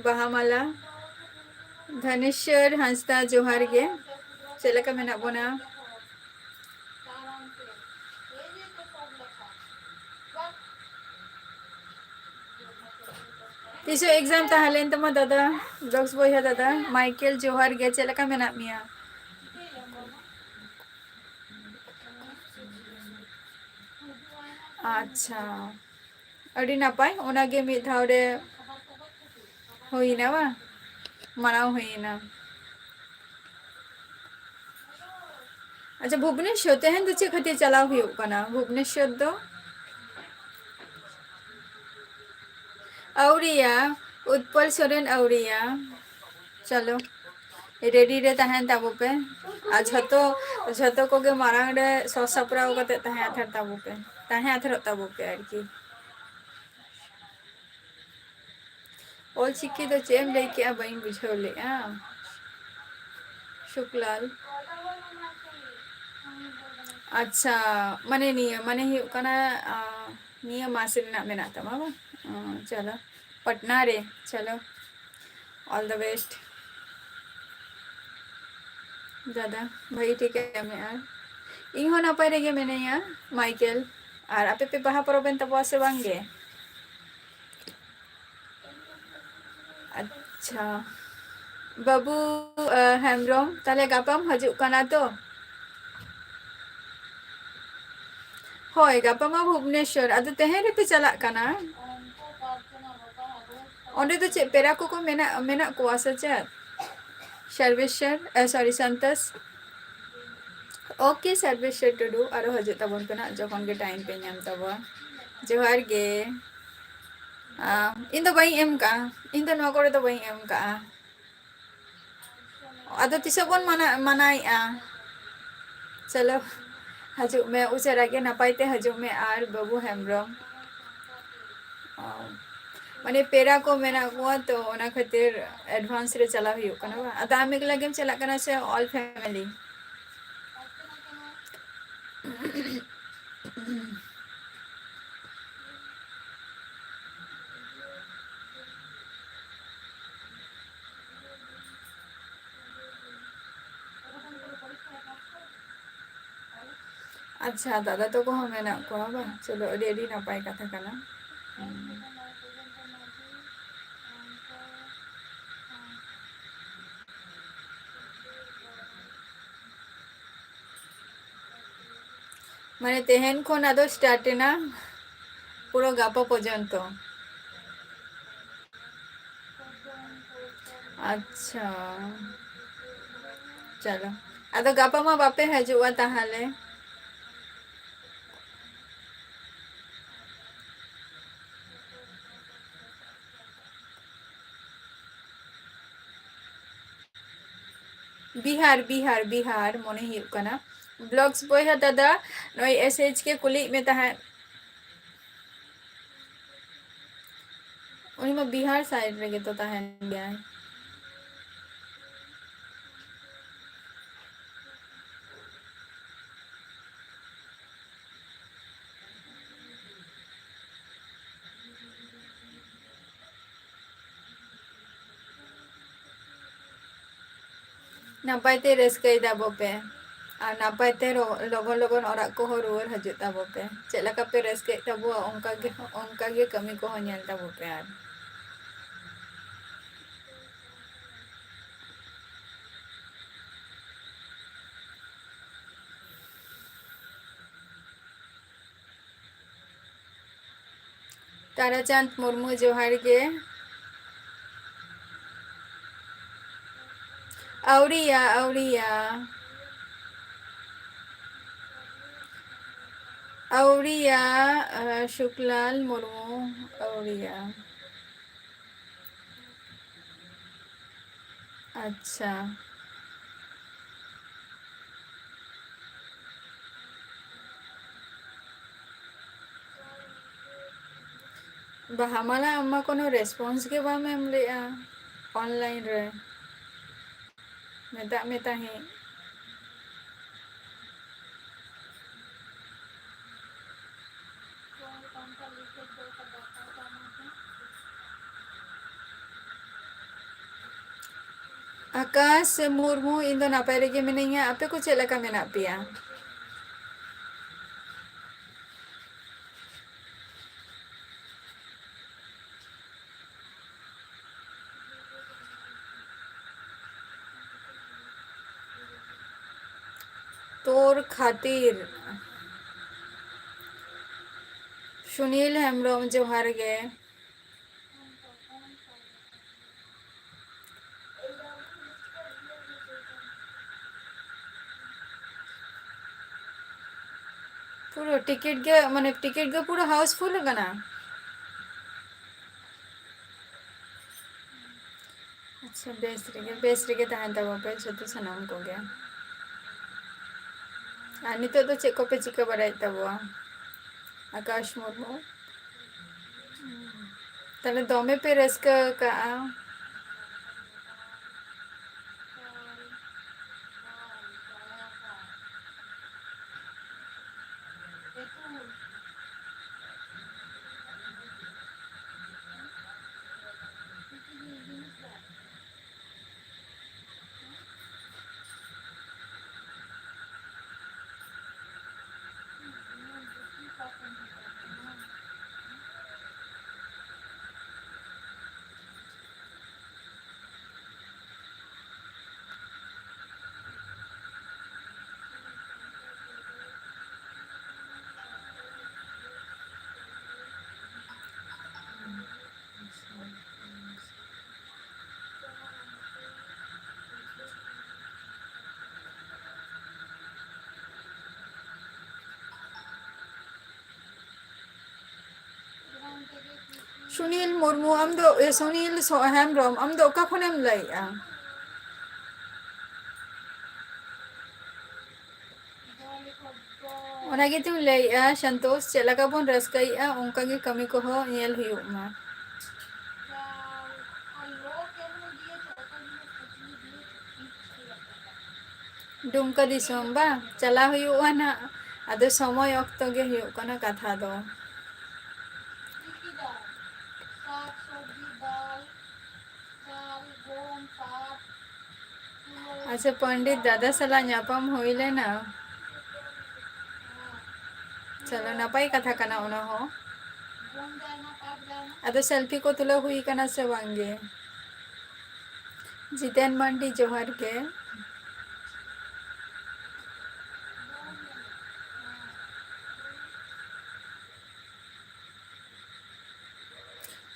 ᱵᱟᱦᱟ ᱢᱟᱞᱟ᱾ ᱫᱷᱟᱱᱮᱥᱣᱚᱨ ᱦᱟᱸᱥᱫᱟ, ᱡᱚᱦᱟᱨ ᱜᱮ᱾ ᱪᱮᱫ ᱞᱮᱠᱟ ᱢᱮᱱᱟᱜ ᱵᱚᱱᱟ? ᱛᱤᱥᱚᱜ exam ᱛᱟᱦᱮᱸ ᱞᱮᱱ ᱛᱟᱢᱟ ᱫᱟᱫᱟ? ᱫᱚᱥ ᱵᱚᱭᱦᱟ ᱫᱟᱫᱟ, ᱢᱟᱭᱠᱮᱞ, ᱡᱚᱦᱟᱨ ᱜᱮ, ᱪᱮᱫ ᱞᱮᱠᱟ ᱢᱮᱱᱟᱜ ᱢᱮᱭᱟ? ᱟᱪᱪᱷᱟ, ᱟᱹᱰᱤ ᱱᱟᱯᱟᱭ, ᱚᱱᱟᱜᱮ ᱢᱤᱫ ᱫᱷᱟᱣ ᱨᱮ ᱦᱩᱭᱱᱟ ᱵᱟᱝ? ᱢᱟᱱᱟᱣ ᱦᱩᱭᱱᱟ᱾ ᱟᱪᱪᱷᱟ, ᱵᱷᱩᱵᱽᱱᱮᱥᱣᱚᱨ ᱛᱮᱦᱮᱧ ᱫᱚ ᱪᱮᱫ ᱠᱷᱟᱹᱛᱤᱨ ᱪᱟᱞᱟᱣ ᱦᱩᱭᱩᱜ ᱠᱟᱱᱟ ᱵᱷᱩᱵᱽᱱᱮᱥᱣᱚᱨ ᱫᱚ? ᱟᱹᱣᱨᱤᱭᱟ, ᱩᱛᱯᱚᱞ ᱥᱚᱨᱮᱱ ᱟᱹᱣᱨᱤᱭᱟ᱾ ᱪᱚᱞᱚ, ᱨᱮᱰᱤ ᱨᱮ ᱛᱟᱦᱮᱱ ᱛᱟᱵᱚ ᱯᱮ᱾ ᱟᱨ ᱡᱷᱚᱛᱚ, ᱡᱷᱚᱛᱚ ᱠᱚᱜᱮ ᱢᱟᱲᱟᱝ ᱨᱮ ᱥᱟᱡᱽ ᱥᱟᱯᱲᱟᱣ ᱠᱟᱛᱮ ᱛᱟᱦᱮᱸ ᱦᱟᱛᱟᱲ ᱛᱟᱵᱚ ᱯᱮ, ᱛᱟᱦᱮᱸ ᱦᱟᱛᱟᱲᱚᱜ ᱛᱟᱵᱚ ᱯᱮ ᱟᱨᱠᱤ᱾ ᱚᱞᱪᱤᱠᱤ ᱫᱚ ᱪᱮᱫ ᱮᱢ ᱞᱟᱹᱭ ᱠᱮᱜᱼᱟ? ᱵᱟᱹᱧ ᱵᱩᱡᱷᱟᱹᱣ ᱞᱮᱜᱼᱟ᱾ ᱥᱩᱠᱞᱟᱞ᱾ ᱟᱪᱪᱷᱟ, ᱢᱟᱱᱮ ᱱᱤᱭᱟᱹ, ᱢᱟᱱᱮ ᱦᱩᱭᱩᱜ ᱠᱟᱱᱟ, ᱟ, ᱱᱤᱭᱟᱹ ᱢᱟᱥ ᱨᱮᱱᱟᱜ ᱢᱮᱱᱟᱜ ᱛᱟᱢᱟ ᱵᱟᱝ? ᱚ, ᱪᱚᱞᱚ, ᱯᱟᱴᱱᱟ ᱨᱮ, ᱪᱚᱞᱚ, all the best᱾ ᱫᱟᱫᱟ, ᱵᱷᱟᱹᱜᱤ ᱴᱷᱤᱠ ᱮ ᱮᱢᱮᱜᱼᱟ᱾ ᱤᱧ ᱦᱚᱸ ᱱᱟᱯᱟᱭ ᱨᱮᱜᱮ ᱢᱤᱱᱟᱹᱧᱟ, ᱢᱟᱭᱠᱮᱞ᱾ ᱟᱨ ᱟᱯᱮ ᱯᱮ ᱵᱟᱦᱟ ᱯᱚᱨᱚᱵᱽ ᱮᱱ ᱛᱟᱵᱚᱣᱟ ᱥᱮ ᱵᱟᱝ ᱜᱮ? ᱟᱪᱪᱷᱟ᱾ ᱵᱟᱹᱵᱩ, ᱟ, ᱦᱮᱢᱵᱨᱚᱢ, ᱛᱟᱦᱞᱮ ᱜᱟᱯᱟᱢ ᱦᱤᱡᱩᱜ ᱠᱟᱱᱟ ᱛᱚ? ᱦᱳᱭ, ᱜᱟᱯᱟ ᱢᱟ ᱵᱷᱩᱵᱽᱱᱮᱥᱣᱚᱨ᱾ ᱟᱫᱚ ᱛᱮᱦᱮᱧ ᱨᱮᱯᱮ ᱪᱟᱞᱟᱜ ᱠᱟᱱᱟ? ᱚᱸᱰᱮ ᱫᱚ ᱪᱮᱫ ᱯᱮᱲᱟ ᱠᱚᱠᱚ ᱢᱮᱱᱟᱜ, ᱢᱮᱱᱟᱜ ᱠᱚᱣᱟ ᱥᱮ ᱪᱮᱫ? ᱥᱚᱨᱵᱮᱥᱣᱚᱨ, ᱮ, sorry, ᱥᱟᱱᱛᱟᱥ᱾ Okay, ᱥᱟᱨᱵᱮᱥᱣᱚᱨ ᱴᱩᱰᱩ, ᱟᱨᱚ ᱦᱤᱡᱩᱜ ᱛᱟᱵᱚᱱ ᱯᱮ ᱱᱟᱜ, ᱡᱚᱠᱷᱚᱱ ᱜᱮ time ᱯᱮ ᱧᱟᱢ ᱛᱟᱵᱚᱱ᱾ ᱡᱚᱦᱟᱨ ᱜᱮ᱾ ᱟᱸ, ᱤᱧ ᱫᱚ ᱵᱟᱹᱧ ᱮᱢ ᱠᱟᱜᱼᱟ, ᱤᱧ ᱫᱚ ᱱᱚᱣᱟ ᱠᱚᱨᱮ ᱫᱚ ᱵᱟᱹᱧ ᱮᱢ ᱠᱟᱜᱼᱟ᱾ ᱟᱫᱚ ᱛᱤᱥᱚᱜ ᱵᱚᱱ ᱢᱟᱱᱟ-, ᱢᱟᱱᱟᱣᱮᱫᱼᱟ? ᱪᱚᱞᱚ, ᱦᱤᱡᱩᱜ ᱢᱮ, ᱩᱥᱟᱹᱨᱟ ᱜᱮ ᱱᱟᱯᱟᱭ ᱛᱮ ᱦᱤᱡᱩᱜ ᱢᱮ᱾ ᱟᱨ ᱵᱟᱹᱵᱩ ᱦᱮᱢᱵᱨᱚᱢ, ᱚ, ᱢᱟᱱᱮ ᱯᱮᱲᱟ ᱠᱚ ᱢᱮᱱᱟᱜ ᱠᱚᱣᱟ ᱛᱚ, ᱚᱱᱟ ᱠᱷᱟᱹᱛᱤᱨ advance ᱨᱮ ᱪᱟᱞᱟᱣ ᱦᱩᱭᱩᱜ ᱠᱟᱱᱟ ᱵᱟᱝ? ᱟᱫᱚ ᱟᱢ ᱮᱠᱞᱟ ᱜᱮᱢ ᱪᱟᱞᱟᱜ ᱠᱟᱱᱟ ᱥᱮ all family? ᱟᱪᱪᱷᱟ, ᱫᱟᱫᱟ ᱛᱟᱠᱚ ᱦᱚᱸ ᱢᱮᱱᱟᱜ ᱠᱚᱣᱟ ᱵᱟᱝ? ᱪᱚᱞᱚ, ᱟᱹᱰᱤ, ᱟᱹᱰᱤ ᱱᱟᱯᱟᱭ ᱠᱟᱛᱷᱟ ᱠᱟᱱᱟ᱾ ᱦᱩᱸ᱾ ᱢᱟᱱᱮ ᱛᱮᱦᱮᱧ ᱠᱷᱚᱱ ᱟᱫᱚ start ᱮᱱᱟ ᱯᱩᱨᱟᱹ ᱜᱟᱯᱟ ᱯᱚᱨᱡᱚᱱᱛᱚ᱾ ᱟᱪᱪᱷᱟ, ᱪᱚᱞᱚ, ᱟᱫᱚ ᱜᱟᱯᱟ ᱢᱟ ᱵᱟᱯᱮ ᱦᱤᱡᱩᱜᱼᱟ ᱛᱟᱦᱚᱞᱮ? ᱵᱤᱦᱟᱨ, ᱵᱤᱦᱟᱨ, ᱵᱤᱦᱟᱨ ᱢᱚᱱᱮ ᱦᱩᱭᱩᱜ ᱠᱟᱱᱟ᱾ Vlogs ᱵᱚᱭᱦᱟ ᱫᱟᱫᱟ, ᱱᱚᱜᱼᱚᱭ S H K ᱠᱩᱞᱤᱭᱮᱫ ᱢᱮ ᱛᱟᱦᱮᱸᱫ᱾ ᱩᱱᱤ ᱢᱟ ᱵᱤᱦᱟᱨ side ᱨᱮᱜᱮ ᱛᱚ ᱛᱟᱦᱮᱱ ᱜᱮᱭᱟᱭ᱾ ᱱᱟᱯᱟᱭ ᱛᱮ ᱨᱟᱹᱥᱠᱟᱹᱭ ᱛᱟᱵᱚ ᱯᱮ ᱟᱨ ᱱᱟᱯᱟᱭ ᱛᱮ ᱨᱚ-, ᱞᱚᱜᱚᱱ ᱞᱚᱜᱚᱱ ᱚᱲᱟᱜ ᱠᱚᱦᱚᱸ ᱨᱩᱣᱟᱹᱲ ᱦᱤᱡᱩᱜ ᱛᱟᱵᱚ ᱯᱮ᱾ ᱪᱮᱫ ᱞᱮᱠᱟ ᱯᱮ ᱨᱟᱹᱥᱠᱟᱹᱭᱮᱫ ᱛᱟᱵᱚᱣᱟ, ᱚᱱᱠᱟ ᱜᱮ, ᱚᱱᱠᱟ ᱜᱮ ᱠᱟᱹᱢᱤ ᱠᱚᱦᱚᱸ ᱧᱮᱞ ᱛᱟᱵᱚ ᱯᱮ᱾ ᱟᱨ ᱛᱟᱨᱟᱪᱟᱸᱫᱽ ᱢᱩᱨᱢᱩ, ᱡᱚᱦᱟᱨ ᱜᱮ᱾ ᱟᱹᱣᱨᱤᱭᱟ, ᱟᱹᱣᱨᱤᱭᱟ᱾ ᱟᱹᱣᱨᱤᱭᱟ, ᱟᱨ ᱥᱩᱠᱞᱟᱞ ᱢᱩᱨᱢᱩ, ᱟᱹᱣᱨᱤᱭᱟ᱾ ᱟᱪᱪᱷᱟ᱾ ᱵᱟᱦᱟ ᱢᱟᱞᱟ, ᱟᱢ ᱢᱟ ᱠᱳᱱᱳ response ᱜᱮ ᱵᱟᱢ ᱮᱢ ᱞᱮᱜᱼᱟ online ᱨᱮ᱾ ᱢᱮᱛᱟᱜ ᱢᱮ ᱛᱟᱦᱮᱸᱫ᱾ ᱟᱠᱟᱥ ᱢᱩᱨᱢᱩ, ᱤᱧ ᱫᱚ ᱱᱟᱯᱟᱭ ᱨᱮᱜᱮ ᱢᱤᱱᱟᱹᱧᱟ᱾ ᱟᱯᱮ ᱠᱚ ᱪᱮᱫ ᱞᱮᱠᱟ ᱢᱮᱱᱟᱜ ᱯᱮᱭᱟ? ᱛᱳᱨ ᱠᱷᱟᱹᱛᱤᱨ᱾ ᱥᱩᱱᱤᱞ ᱦᱮᱢᱵᱨᱚᱢ, ᱡᱚᱦᱟᱨ ᱜᱮ᱾ ᱯᱩᱨᱟᱹ ᱴᱤᱠᱤᱴ ᱜᱮ, ᱢᱟᱱᱮ, ᱴᱤᱠᱤᱴ ᱜᱮ ᱯᱩᱨᱟᱹ housefull ᱟᱠᱟᱱᱟ᱾ ᱟᱪᱪᱷᱟ, ᱵᱮᱥ ᱨᱮᱜᱮ, ᱵᱮᱥ ᱨᱮᱜᱮ ᱛᱟᱦᱮᱱ ᱛᱟᱵᱚᱱ ᱯᱮ ᱡᱷᱚᱛᱚ ᱥᱟᱱᱟᱢ ᱠᱚᱜᱮ᱾ ᱟᱨ ᱱᱤᱛᱚᱜ ᱫᱚ ᱪᱮᱫ ᱠᱚᱯᱮ ᱪᱤᱠᱟᱹ ᱵᱟᱲᱟᱭᱮᱫ ᱛᱟᱵᱚᱣᱟ? ᱟᱠᱟᱥ ᱢᱩᱨᱢᱩ, ᱛᱟᱦᱞᱮ ᱫᱚᱢᱮ ᱯᱮ ᱨᱟᱹᱥᱠᱟᱹ ᱟᱠᱟᱜᱼᱟ᱾ ᱥᱩᱱᱤᱞ ᱢᱩᱨᱢᱩ, ᱟᱢ ᱫᱚ, ᱮ, ᱥᱩᱱᱤᱞ ᱥᱚ-, ᱦᱮᱢᱵᱨᱚᱢ, ᱟᱢ ᱫᱚ ᱚᱠᱟ ᱠᱷᱚᱱᱮᱢ ᱞᱟᱹᱭᱮᱜᱼᱟ? ᱚᱱᱟ ᱜᱮᱛᱚᱧ ᱞᱟᱹᱭᱮᱜᱼᱟ, ᱥᱚᱱᱛᱳᱥ, ᱪᱮᱫ ᱞᱮᱠᱟ ᱵᱚᱱ ᱨᱟᱹᱥᱠᱟᱹᱭᱮᱜᱼᱟ, ᱚᱱᱠᱟ ᱜᱮ ᱠᱟᱹᱢᱤ ᱠᱚᱦᱚᱸ ᱧᱮᱞ ᱦᱩᱭᱩᱜ ᱢᱟ᱾ ᱰᱩᱢᱠᱟ ᱫᱤᱥᱚᱢ ᱵᱟᱝ? ᱪᱟᱞᱟᱣ ᱦᱩᱭᱩᱜᱼᱟ ᱱᱟᱜ, ᱟᱫᱚ ᱥᱚᱢᱚᱭ ᱚᱠᱛᱚ ᱜᱮ ᱦᱩᱭᱩᱜ ᱠᱟᱱᱟ ᱠᱟᱛᱷᱟ ᱫᱚ᱾ ᱟᱪᱪᱷᱟ, ᱯᱚᱱᱰᱤᱛ ᱫᱟᱫᱟ ᱥᱟᱞᱟᱜ ᱧᱟᱯᱟᱢ ᱦᱩᱭ ᱞᱮᱱᱟ? ᱪᱚᱞᱚ, ᱱᱟᱯᱟᱭ ᱠᱟᱛᱷᱟ ᱠᱟᱱᱟ ᱚᱱᱟ ᱦᱚᱸ᱾ ᱟᱫᱚ ᱥᱮᱞᱯᱷᱤ ᱠᱚ ᱛᱩᱞᱟᱹᱣ ᱦᱩᱭ ᱠᱟᱱᱟ ᱥᱮ ᱵᱟᱝ ᱜᱮ? ᱡᱤᱛᱮᱱ ᱢᱟᱱᱰᱤ, ᱡᱚᱦᱟᱨ ᱜᱮ᱾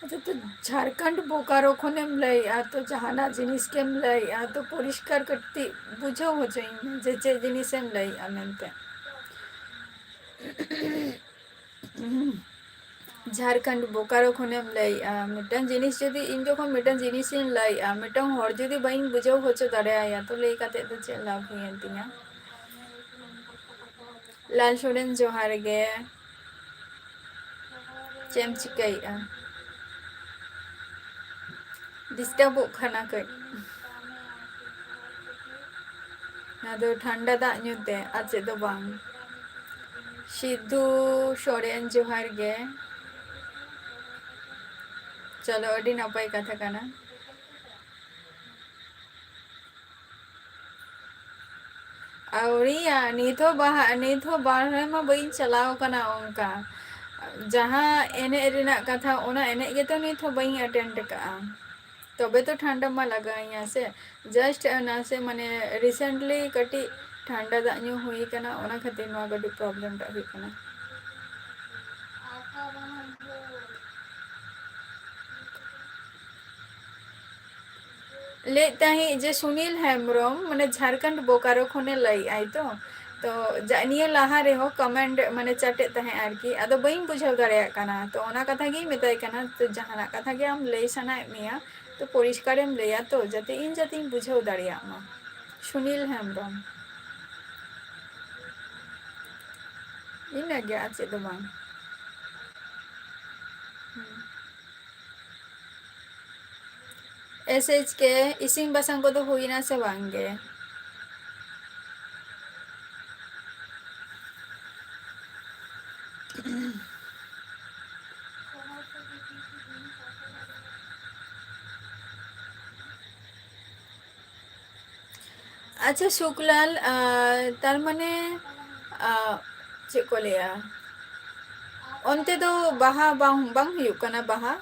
ᱟᱪᱪᱷᱟ, ᱛᱚ ᱡᱷᱟᱲᱠᱷᱚᱸᱰ ᱵᱳᱠᱟᱨᱳ ᱠᱷᱚᱱᱮᱢ ᱞᱟᱹᱭᱮᱜᱼᱟ, ᱛᱚ ᱡᱟᱦᱟᱱᱟᱜ ᱡᱤᱱᱤᱥ ᱜᱮᱢ ᱞᱟᱹᱭᱮᱜᱼᱟ, ᱛᱚ ᱯᱚᱨᱤᱥᱠᱟᱨ ᱠᱟᱹᱴᱤᱡ ᱵᱩᱡᱷᱟᱹᱣ ᱦᱚᱪᱚᱧ ᱢᱮ ᱡᱮ ᱪᱮᱫ ᱡᱤᱱᱤᱥᱮᱢ ᱞᱟᱹᱭᱮᱜᱼᱟ ᱢᱮᱱᱛᱮ᱾ ᱡᱷᱟᱲᱠᱷᱚᱸᱰ ᱵᱳᱠᱟᱨᱳ ᱠᱷᱚᱱᱮᱢ ᱞᱟᱹᱭᱮᱜᱼᱟ, ᱢᱤᱫᱴᱟᱝ ᱡᱤᱱᱤᱥ ᱡᱩᱫᱤ, ᱤᱧ ᱡᱚᱠᱷᱚᱱ ᱢᱤᱫᱴᱟᱝ ᱡᱤᱱᱤᱥᱤᱧ ᱞᱟᱹᱭᱮᱜᱼᱟ, ᱢᱤᱫᱴᱟᱝ ᱦᱚᱲ ᱡᱩᱫᱤ ᱵᱟᱹᱧ ᱵᱩᱡᱷᱟᱹᱣ ᱦᱚᱪᱚ ᱫᱟᱲᱮᱭᱟᱭᱟ, ᱛᱚ ᱞᱟᱹᱭ ᱠᱟᱛᱮ ᱫᱚ ᱪᱮᱫ ᱞᱟᱵᱷ ᱦᱩᱭᱮᱱ ᱛᱤᱧᱟ? ᱞᱟᱞ ᱥᱚᱨᱮᱱ, ᱡᱚᱦᱟᱨ ᱜᱮ᱾ ᱪᱮᱫ ᱮᱢ ᱪᱤᱠᱟᱹᱭᱮᱜᱼᱟ? ᱰᱤᱥᱴᱟᱵᱚᱜ ᱠᱟᱱᱟ ᱠᱟᱹᱡ᱾ ᱟᱫᱚ ᱴᱷᱟᱱᱰᱟ ᱫᱟᱜ ᱧᱩ ᱛᱮ, ᱟᱨ ᱪᱮᱫ ᱫᱚ ᱵᱟᱝ᱾ ᱥᱤᱫᱷᱩ ᱥᱚᱨᱮᱱ, ᱡᱚᱦᱟᱨ ᱜᱮ᱾ ᱪᱚᱞᱚ, ᱟᱹᱰᱤ ᱱᱟᱯᱟᱭ ᱠᱟᱛᱷᱟ ᱠᱟᱱᱟ᱾ ᱟᱹᱣᱨᱤᱭᱟ, ᱱᱤᱛ ᱦᱚᱸ ᱵᱟᱦᱟ, ᱱᱤᱛ ᱦᱚᱸ ᱵᱟᱦᱨᱮ ᱢᱟ ᱵᱟᱹᱧ ᱪᱟᱞᱟᱣ ᱠᱟᱱᱟ ᱚᱱᱠᱟ᱾ ᱡᱟᱦᱟᱸ ᱮᱱᱮᱡ ᱨᱮᱱᱟᱜ ᱠᱟᱛᱷᱟ, ᱚᱱᱟ ᱮᱱᱮᱡ ᱜᱮᱛᱚ ᱱᱤᱛ ᱦᱚᱸ ᱵᱟᱹᱧ ᱟᱴᱮᱱᱰ ᱟᱠᱟᱜᱼᱟ᱾ ᱛᱚᱵᱮ ᱛᱚ ᱴᱷᱟᱱᱰᱟ ᱢᱟ ᱞᱟᱜᱟᱣᱤᱧᱟ ᱥᱮ᱾ ᱡᱟᱥᱴ ᱱᱟᱥᱮ, ᱢᱟᱱᱮ, ᱨᱤᱥᱮᱱᱴᱞᱤ ᱠᱟᱹᱴᱤᱡ ᱴᱷᱟᱱᱰᱟ ᱫᱟᱜ ᱧᱩ ᱦᱩᱭ ᱠᱟᱱᱟ, ᱚᱱᱟ ᱠᱷᱟᱹᱛᱤᱨ ᱱᱚᱣᱟ ᱠᱟᱹᱴᱤᱡ ᱯᱨᱚᱵᱞᱮᱢ ᱴᱟᱜ ᱦᱩᱭᱩᱜ ᱠᱟᱱᱟ᱾ ᱞᱟᱹᱭᱮᱫ ᱛᱟᱦᱮᱸᱫ ᱡᱮ ᱥᱩᱱᱤᱞ ᱦᱮᱢᱵᱨᱚᱢ, ᱢᱟᱱᱮ, ᱡᱷᱟᱲᱠᱷᱚᱸᱰ ᱵᱳᱠᱟᱨᱳ ᱠᱷᱚᱱᱮ ᱞᱟᱹᱭᱮᱫ ᱟᱭ ᱛᱚ᱾ ᱛᱚ ᱡᱟ-, ᱱᱤᱭᱟᱹ ᱞᱟᱦᱟ ᱨᱮᱦᱚᱸ comment ᱢᱟᱱᱮ chat ᱮᱫ ᱛᱟᱦᱮᱸᱫ ᱟᱨᱠᱤ, ᱟᱫᱚ ᱵᱟᱹᱧ ᱵᱩᱡᱷᱟᱹᱣ ᱫᱟᱲᱮᱭᱟᱜ ᱠᱟᱱᱟ᱾ ᱛᱚ ᱚᱱᱟ ᱠᱟᱛᱷᱟ ᱜᱤᱧ ᱢᱮᱛᱟᱭ ᱠᱟᱱᱟ, ᱛᱚ ᱡᱟᱦᱟᱱᱟᱜ ᱠᱟᱛᱷᱟ ᱜᱮ ᱟᱢ ᱞᱟᱹᱭ ᱥᱟᱱᱟᱭᱮᱫ ᱢᱮᱭᱟ, ᱛᱚ ᱯᱚᱨᱤᱥᱠᱟᱨᱮᱢ ᱞᱟᱹᱭᱟ, ᱛᱚ ᱡᱟᱛᱮ ᱤᱧ ᱡᱟᱛᱮᱧ ᱵᱩᱡᱷᱟᱹᱣ ᱫᱟᱲᱮᱭᱟᱜ ᱢᱟ᱾ ᱥᱩᱱᱤᱞ ᱦᱮᱢᱵᱨᱚᱢ᱾ ᱤᱱᱟᱹᱜᱮ, ᱟᱨ ᱪᱮᱫ ᱫᱚ ᱵᱟᱝ᱾ ᱦᱩᱸ᱾ S H K, ᱤᱥᱤᱱ ᱵᱟᱥᱟᱝ ᱠᱚᱫᱚ ᱦᱩᱭᱱᱟ ᱥᱮ ᱵᱟᱝ ᱜᱮ? ᱟᱪᱪᱷᱟ ᱥᱩᱠᱞᱟᱞ, ᱟᱨ ᱛᱟᱨ ᱢᱟᱱᱮ, ᱟᱨ ᱪᱮᱫ ᱠᱚ ᱞᱟᱹᱭᱟ, ᱚᱱᱛᱮ ᱫᱚ ᱵᱟᱦᱟ ᱵᱟᱝ, ᱵᱟᱝ ᱦᱩᱭᱩᱜ ᱠᱟᱱᱟ ᱵᱟᱦᱟ?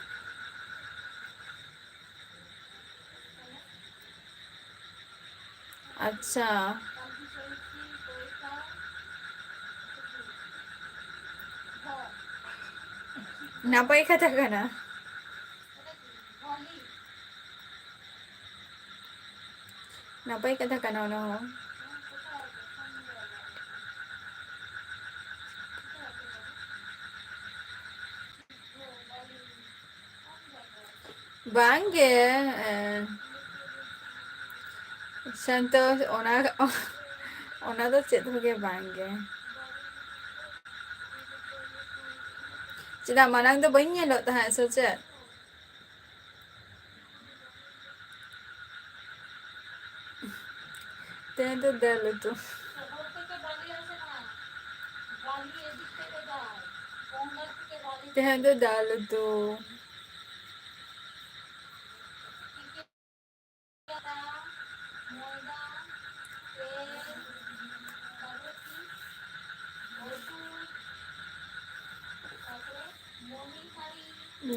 ᱟᱪᱪᱷᱟ᱾ ᱱᱟᱯᱟᱭ ᱠᱟᱛᱷᱟ ᱠᱟᱱᱟ᱾ ᱱᱟᱯᱟᱭ ᱠᱟᱛᱷᱟ ᱠᱟᱱᱟ ᱚᱱᱟ ᱦᱚᱸ᱾ ᱵᱟᱝ ᱜᱮ, ᱮ, ᱥᱟᱱᱛᱚᱥ, ᱚᱱᱟ, ᱚᱱᱟ ᱫᱚ ᱪᱮᱫ ᱦᱚᱸ ᱜᱮ ᱵᱟᱝ ᱜᱮ᱾ ᱪᱮᱫᱟᱜ, ᱢᱟᱲᱟᱝ ᱫᱚ ᱵᱟᱹᱧ ᱧᱮᱞᱚᱜ ᱛᱟᱦᱮᱸᱫ ᱥᱮ ᱪᱮᱫ? ᱛᱮᱦᱮᱧ ᱫᱚ ᱫᱟᱹᱞ ᱩᱛᱩ᱾ ᱛᱮᱦᱮᱧ ᱫᱚ ᱫᱟᱹᱞ ᱩᱛᱩ᱾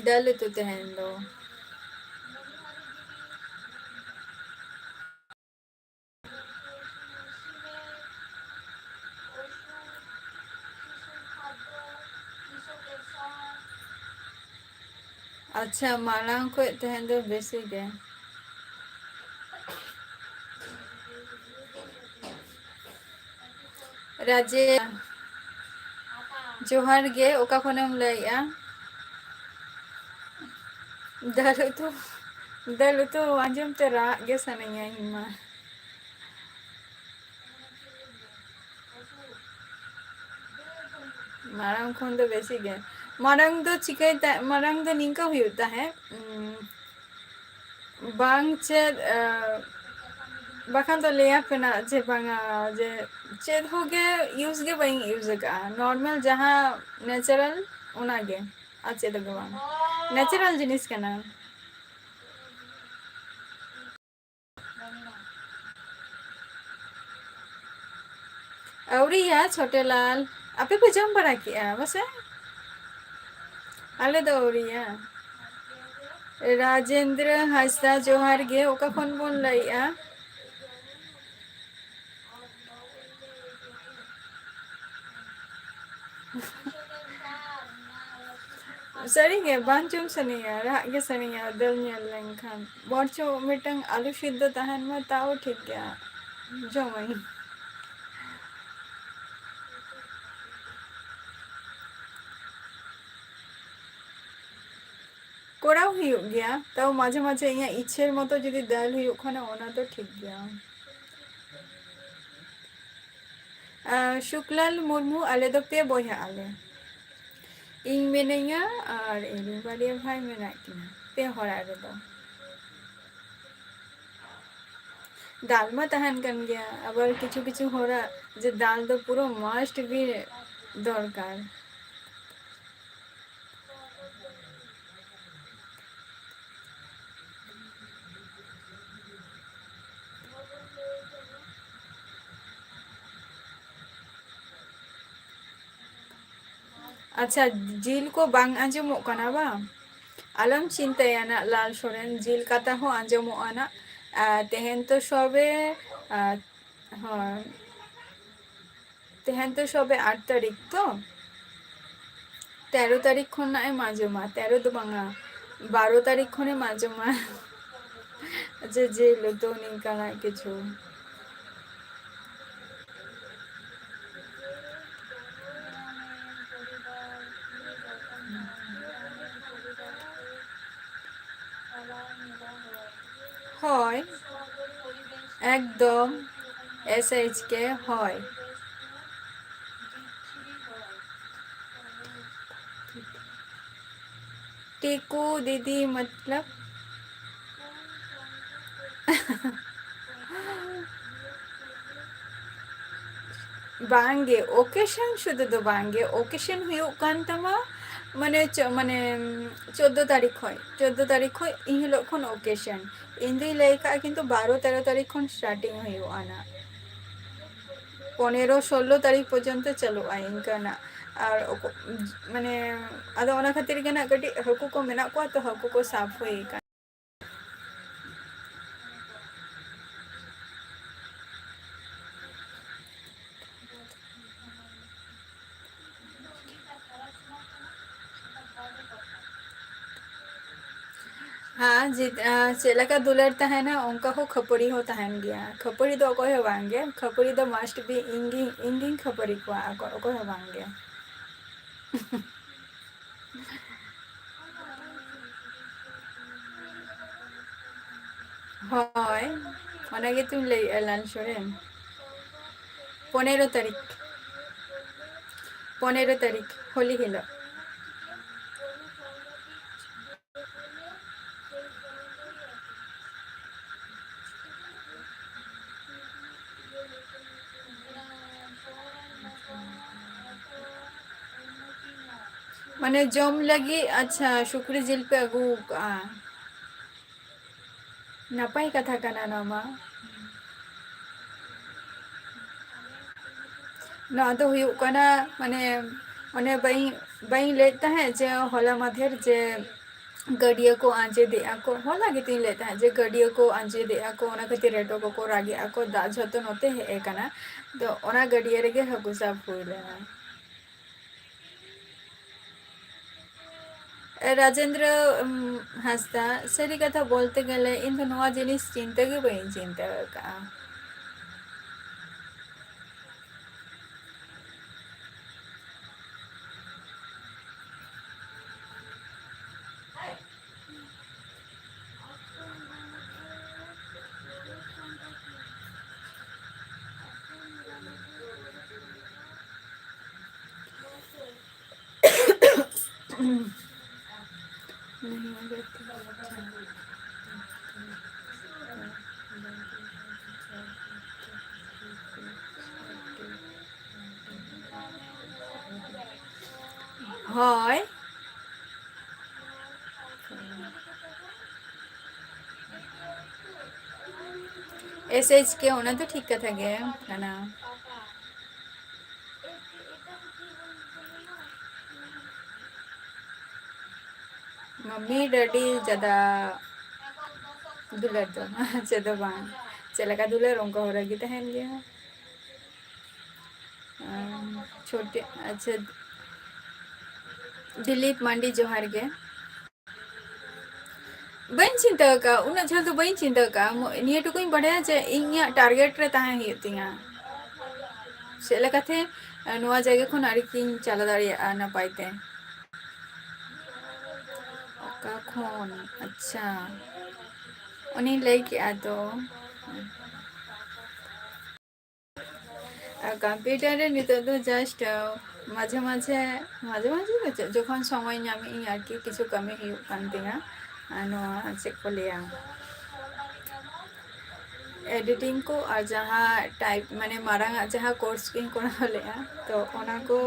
ᱫᱟᱹᱞ ᱩᱛᱩ ᱛᱮᱦᱮᱧ ᱫᱚ᱾ ᱟᱪᱪᱷᱟ, ᱢᱟᱲᱟᱝ ᱠᱷᱚᱡ ᱛᱮᱦᱮᱧ ᱫᱚ ᱵᱮᱥᱤ ᱜᱮ᱾ ᱨᱟᱡᱮ, ᱡᱚᱦᱟᱨ ᱜᱮ, ᱚᱠᱟ ᱠᱷᱚᱱᱮᱢ ᱞᱟᱹᱭᱮᱜᱼᱟ? ᱫᱟᱹᱞ ᱩᱛᱩ, ᱫᱟᱹᱞ ᱩᱛᱩ ᱟᱸᱡᱚᱢ ᱛᱮ ᱨᱟᱜ ᱜᱮ ᱥᱟᱱᱟᱧᱟ ᱤᱧ ᱢᱟ᱾ ᱢᱟᱲᱟᱝ ᱠᱷᱚᱱ ᱫᱚ ᱵᱮᱥᱤ ᱜᱮ᱾ ᱢᱟᱲᱟᱝ ᱫᱚ ᱪᱤᱠᱟᱹᱭ ᱛᱟ-, ᱢᱟᱲᱟᱝ ᱫᱚ ᱱᱤᱝᱠᱟᱹ ᱦᱩᱭᱩᱜ ᱛᱟᱦᱮᱸᱫ, ᱩᱸ, ᱵᱟᱝ ᱪᱮᱫ, ᱟ, ᱵᱟᱠᱷᱟᱱ ᱫᱚ ᱞᱟᱹᱭᱟᱯᱮ ᱱᱟᱜ ᱡᱮ ᱵᱟᱝᱟ, ᱡᱮ ᱪᱮᱫ ᱦᱚᱸ ᱜᱮ use ᱜᱮ ᱵᱟᱹᱧ use ᱟᱠᱟᱜᱼᱟ᱾ Normal ᱡᱟᱦᱟᱸ natural, ᱚᱱᱟ ᱜᱮ, ᱟᱨ ᱪᱮᱫ ᱦᱚᱸ ᱵᱟᱝ᱾ Natural ᱡᱤᱱᱤᱥ ᱠᱟᱱᱟ᱾ ᱟᱹᱣᱨᱤᱭᱟ, ᱪᱷᱳᱴᱮ ᱞᱟᱞ᱾ ᱟᱯᱮ ᱯᱮ ᱡᱚᱢ ᱵᱟᱲᱟ ᱠᱮᱜᱼᱟ ᱵᱟᱥᱮ? ᱟᱞᱮ ᱫᱚ ᱟᱹᱣᱨᱤᱭᱟ᱾ ᱨᱟᱡᱮᱱᱫᱨᱚ ᱦᱟᱸᱥᱫᱟ, ᱡᱚᱦᱟᱨ ᱜᱮ᱾ ᱚᱠᱟ ᱠᱷᱚᱱ ᱵᱚᱱ ᱞᱟᱹᱭᱮᱜᱼᱟ? ᱥᱟᱹᱨᱤᱜᱮ, ᱵᱟᱝ ᱡᱚᱢ ᱥᱟᱱᱟᱧᱟ, ᱨᱟᱜ ᱜᱮ ᱥᱟᱱᱟᱧᱟ ᱫᱟᱹᱞ ᱧᱮᱞ ᱞᱮᱱᱠᱷᱟᱱ᱾ ᱵᱚᱨᱪᱚ ᱢᱤᱫᱴᱟᱝ ᱟᱹᱞᱩ ᱥᱤᱫᱽᱫᱚ ᱛᱟᱦᱮᱱ ᱢᱟ, ᱛᱟᱣ ᱴᱷᱤᱠ ᱜᱮᱭᱟ, ᱡᱚᱢᱟᱹᱧ᱾ ᱠᱚᱨᱟᱣ ᱦᱩᱭᱩᱜ ᱜᱮᱭᱟ, ᱛᱟᱣ ᱢᱟᱡᱷᱮ ᱢᱟᱡᱷᱮ ᱤᱧᱟᱹᱜ ᱤᱪᱪᱷᱟᱹᱨ ᱢᱚᱛᱚ ᱡᱩᱫᱤ ᱫᱟᱹᱞ ᱦᱩᱭᱩᱜ ᱠᱷᱟᱱ, ᱚᱱᱟ ᱫᱚ ᱴᱷᱤᱠ ᱜᱮᱭᱟ᱾ ᱟᱨ ᱥᱩᱠᱞᱟᱞ ᱢᱩᱨᱢᱩ, ᱟᱞᱮ ᱫᱚ ᱯᱮ ᱵᱚᱭᱦᱟᱜ ᱟᱞᱮ᱾ ᱤᱧ ᱢᱤᱱᱟᱹᱧᱟ ᱟᱨ ᱤᱧ ᱨᱮᱱ ᱵᱟᱨᱭᱟ ᱵᱷᱟᱭ ᱢᱮᱱᱟᱜ ᱠᱤᱱᱟ, ᱯᱮ ᱦᱚᱲᱟᱜ ᱨᱮᱫᱚ᱾ ᱫᱟᱞ ᱢᱟ ᱛᱟᱦᱮᱱ ᱠᱟᱱ ᱜᱮᱭᱟ, ᱟᱵᱟᱨ ᱠᱤᱪᱷᱩ ᱠᱤᱪᱷᱩ ᱦᱚᱲᱟᱜ ᱡᱮ ᱫᱟᱞ ᱫᱚ ᱯᱩᱨᱟᱹ must be ᱫᱚᱨᱠᱟᱨ᱾ ᱟᱪᱪᱷᱟ, ᱡᱤᱞ ᱠᱚ ᱵᱟᱝ ᱟᱸᱡᱚᱢᱚᱜ ᱠᱟᱱᱟ ᱵᱟᱝ? ᱟᱞᱚᱢ ᱪᱤᱱᱛᱟᱹᱭᱟ ᱱᱟᱜ ᱞᱟᱞ ᱥᱚᱨᱮᱱ, ᱡᱤᱞ ᱠᱟᱛᱷᱟ ᱦᱚᱸ ᱟᱸᱡᱚᱢᱚᱜᱼᱟ ᱱᱟᱜ᱾ ᱟᱨ ᱛᱮᱦᱮᱧ ᱛᱚ ᱥᱚᱵᱮ, ᱟᱨ, ᱦᱳᱭ, ᱛᱮᱦᱮᱧ ᱛᱚ ᱥᱚᱵᱮ ᱟᱴ ᱛᱟᱹᱨᱤᱠᱷ ᱛᱚ, ᱛᱮᱨᱚ ᱛᱟᱹᱨᱤᱠᱷ ᱠᱷᱚᱱᱟᱜ ᱮᱢ ᱟᱸᱡᱚᱢᱟ, ᱛᱮᱨᱚ ᱫᱚ ᱵᱟᱝᱟ, ᱵᱟᱨᱚ ᱛᱟᱹᱨᱤᱠᱷ ᱠᱷᱚᱱᱮᱢ ᱟᱸᱡᱚᱢᱟ᱾ ᱡᱮ ᱡᱤᱞ ᱩᱛᱩ ᱱᱤᱝᱠᱟᱱᱟᱜ ᱠᱤᱪᱷᱩ᱾ ᱦᱳᱭ, ᱮᱠᱫᱚᱢ, S H K, ᱦᱳᱭ᱾ ᱴᱤᱠᱩ ᱫᱤᱫᱤ ᱢᱚᱛᱞᱚᱵ? ᱵᱟᱝᱜᱮ, occasion ᱥᱩᱫᱷᱩ ᱫᱚ ᱵᱟᱝᱜᱮ, occasion ᱦᱩᱭᱩᱜ ᱠᱟᱱ ᱛᱟᱢᱟ, ᱢᱟᱱᱮ ᱪᱚ-, ᱢᱟᱱᱮ ᱪᱳᱫᱽᱫᱳ ᱛᱟᱹᱨᱤᱠᱷ ᱠᱷᱚᱱ, ᱪᱳᱫᱽᱫᱳ ᱛᱟᱹᱨᱤᱠᱷ ᱠᱷᱚᱱ ᱤᱱ ᱦᱤᱞᱳᱜ ᱠᱷᱚᱱ occasion᱾ ᱤᱧ ᱫᱩᱧ ᱞᱟᱹᱭ ᱠᱟᱜᱼᱟ, ᱠᱤᱱᱛᱩ ᱵᱟᱨᱚ ᱛᱮᱨᱚ ᱛᱟᱹᱨᱤᱠᱷ ᱠᱷᱚᱱ starting ᱦᱩᱭᱩᱜᱼᱟ ᱱᱟᱜ, ᱯᱚᱱᱮᱨᱚ ᱥᱳᱞᱞᱳ ᱛᱟᱹᱨᱤᱠᱷ ᱯᱚᱨᱡᱚᱱᱛᱚ ᱪᱟᱹᱞᱩᱜᱼᱟ ᱤᱱᱠᱟᱹᱱᱟᱜ᱾ ᱟᱨ ᱚᱠᱚ-, ᱢᱟᱱᱮ ᱟᱫᱚ ᱚᱱᱟ ᱠᱷᱟᱹᱛᱤᱨ ᱜᱮ ᱱᱟᱜ ᱠᱟᱹᱴᱤᱡ ᱦᱟᱹᱠᱩ ᱠᱚ ᱢᱮᱱᱟᱜ ᱠᱚᱣᱟ ᱛᱚ, ᱦᱟᱹᱠᱩ ᱠᱚ ᱥᱟᱵ ᱦᱩᱭ ᱟᱠᱟᱱᱟ᱾ ᱦᱮᱸ, ᱡᱮ, ᱟᱸ, ᱪᱮᱫ ᱞᱮᱠᱟ ᱫᱩᱞᱟᱹᱲ ᱛᱟᱦᱮᱱᱟ, ᱚᱱᱠᱟ ᱦᱚᱸ ᱠᱷᱟᱹᱯᱟᱹᱨᱤ ᱦᱚᱸ ᱛᱟᱦᱮᱱ ᱜᱮᱭᱟ᱾ ᱠᱷᱟᱹᱯᱟᱹᱨᱤ ᱫᱚ ᱚᱠᱚᱭ ᱦᱚᱸ ᱵᱟᱝ ᱜᱮ, ᱠᱷᱟᱹᱯᱟᱹᱨᱤ ᱫᱚ must be ᱤᱧ ᱜᱤᱧ, ᱤᱧ ᱜᱤᱧ ᱠᱷᱟᱹᱯᱟᱹᱨᱤ ᱠᱚᱣᱟ, ᱚᱠᱚ-, ᱚᱠᱚᱭ ᱦᱚᱸ ᱵᱟᱝ ᱜᱮ᱾ ᱦᱳᱭ, ᱚᱱᱟ ᱜᱮᱛᱚᱧ ᱞᱟᱹᱭᱮᱫᱼᱟ, ᱞᱟᱞ ᱥᱚᱨᱮᱱ᱾ ᱯᱚᱱᱮᱨᱚ ᱛᱟᱹᱨᱤᱠᱷ, ᱯᱚᱱᱮᱨᱚ ᱛᱟᱹᱨᱤᱠᱷ, ᱦᱳᱞᱤ ᱦᱤᱞᱳᱜ᱾ ᱢᱟᱱᱮ ᱡᱚᱢ ᱞᱟᱹᱜᱤᱫ, ᱟᱪᱪᱷᱟ, ᱥᱩᱠᱨᱤ ᱡᱤᱞ ᱯᱮ ᱟᱹᱜᱩ ᱟᱠᱟᱫᱼᱟ᱾ ᱱᱟᱯᱟᱭ ᱠᱟᱛᱷᱟ ᱠᱟᱱᱟ ᱱᱚᱣᱟ ᱢᱟ᱾ ᱱᱚᱣᱟ ᱫᱚ ᱦᱩᱭᱩᱜ ᱠᱟᱱᱟ, ᱢᱟᱱᱮ, ᱚᱱᱮ ᱵᱟᱹᱧ, ᱵᱟᱹᱧ ᱞᱟᱹᱭᱮᱫ ᱛᱟᱦᱮᱸᱫ ᱡᱮ ᱦᱚᱞᱟ ᱢᱟᱫᱷᱮᱨ ᱡᱮ ᱜᱟᱹᱰᱭᱟᱹ ᱠᱚ ᱟᱸᱡᱮᱫᱮᱜᱼᱟ ᱠᱚ, ᱦᱚᱞᱟ ᱜᱮᱛᱤᱧ ᱞᱟᱹᱭᱮᱫ ᱛᱟᱦᱮᱸᱫ ᱡᱮ ᱜᱟᱹᱰᱭᱟᱹ ᱠᱚ ᱟᱸᱡᱮᱫᱮᱜᱼᱟ ᱠᱚ, ᱚᱱᱟ ᱠᱷᱟᱹᱛᱤᱨ ᱨᱮᱴᱚ ᱠᱚᱠᱚ ᱨᱟᱜᱮᱜᱼᱟ ᱠᱚ, ᱫᱟᱜ ᱡᱷᱚᱛᱚ ᱱᱚᱛᱮ ᱦᱮᱡ ᱟᱠᱟᱱᱟ᱾ ᱛᱚ ᱚᱱᱟ ᱜᱟᱹᱰᱭᱟᱹ ᱨᱮᱜᱮ ᱦᱟᱹᱠᱩ ᱥᱟᱵ ᱦᱩᱭ ᱞᱮᱱᱟ᱾ ᱨᱟᱡᱮᱱᱫᱨᱚ, ᱩᱢ, ᱦᱟᱸᱥᱫᱟ, ᱥᱟᱹᱨᱤ ᱠᱟᱛᱷᱟ ᱵᱚᱞᱛᱮ ᱜᱮᱞᱮ, ᱤᱧ ᱫᱚ ᱱᱚᱣᱟ ᱡᱤᱱᱤᱥ ᱪᱤᱱᱛᱟᱹ ᱜᱮ ᱵᱟᱹᱧ ᱪᱤᱱᱛᱟᱹ ᱟᱠᱟᱫᱼᱟ᱾ ᱦᱳᱭ᱾ S H K, ᱚᱱᱟ ᱫᱚ ᱴᱷᱤᱠ ᱠᱟᱛᱷᱟ ᱜᱮ ᱠᱟᱱᱟ᱾ ᱢᱟᱢᱤ ᱰᱮᱰᱤ ᱡᱟᱫᱟ ᱫᱩᱞᱟᱹᱲ ᱫᱚ ᱪᱮᱫ ᱫᱚ ᱵᱟᱝ, ᱪᱮᱫ ᱞᱮᱠᱟ ᱫᱩᱞᱟᱹᱲ ᱚᱱᱠᱟ ᱦᱚᱨᱟ ᱜᱮ ᱛᱟᱦᱮᱱ ᱜᱮᱭᱟ᱾ ᱟᱢ, ᱪᱷᱳᱴᱮ, ᱟᱪᱪᱷᱟ, ᱫᱤᱞᱤᱯ ᱢᱟᱱᱰᱤ, ᱡᱚᱦᱟᱨ ᱜᱮ᱾ ᱵᱟᱹᱧ ᱪᱤᱱᱛᱟᱹ ᱟᱠᱟᱫᱼᱟ, ᱩᱱᱟᱹᱜ ᱡᱷᱟᱹᱞ ᱫᱚ ᱵᱟᱹᱧ ᱪᱤᱱᱛᱟᱹ ᱟᱠᱟᱫᱼᱟ᱾ ᱢᱚ-, ᱱᱤᱭᱟᱹ ᱴᱩᱠᱩᱧ ᱵᱟᱰᱟᱭᱟ ᱡᱮ ᱤᱧᱟᱹᱜ target ᱨᱮ ᱛᱟᱦᱮᱸ ᱦᱩᱭᱩᱜ ᱛᱤᱧᱟᱹ, ᱪᱮᱫ ᱞᱮᱠᱟᱛᱮ, ᱮ, ᱱᱚᱣᱟ ᱡᱟᱭᱜᱟ ᱠᱷᱚᱱ ᱟᱨᱠᱤᱧ ᱪᱟᱞᱟᱣ ᱫᱟᱲᱮᱭᱟᱜᱼᱟ ᱱᱟᱯᱟᱭ ᱛᱮ᱾ ᱚᱠᱟ ᱠᱷᱚᱱ? ᱟᱪᱪᱷᱟ, ᱩᱱᱤᱧ ᱞᱟᱹᱭ ᱠᱮᱜᱼᱟ ᱛᱚ᱾ ᱟᱨ computer ᱨᱮ ᱱᱤᱛᱚᱜ ᱫᱚ just, ᱟ, ᱢᱟᱡᱷᱮ ᱢᱟᱡᱷᱮ, ᱢᱟᱡᱷᱮ ᱢᱟᱡᱷᱮ ᱫᱚ ᱪᱮᱫ, ᱡᱚᱠᱷᱚᱱ ᱥᱚᱢᱚᱭ ᱧᱟᱢᱮᱫ ᱟᱹᱧ ᱟᱨᱠᱤ, ᱠᱤᱪᱷᱩ ᱠᱟᱹᱢᱤ ᱦᱩᱭᱩᱜ ᱠᱟᱱ ᱛᱤᱧᱟ, ᱟᱨ ᱱᱚᱣᱟ ᱪᱮᱫ ᱠᱚ ᱞᱟᱹᱭᱟ, editing ᱠᱚ, ᱟᱨ ᱡᱟᱦᱟᱸ type, ᱢᱟᱱᱮ ᱢᱟᱨᱟᱝ ᱟᱜ ᱡᱟᱦᱟᱸ course ᱠᱚᱧ ᱠᱚᱨᱟᱣ ᱞᱮᱫᱼᱟ, ᱛᱚ ᱚᱱᱟ ᱠᱚ,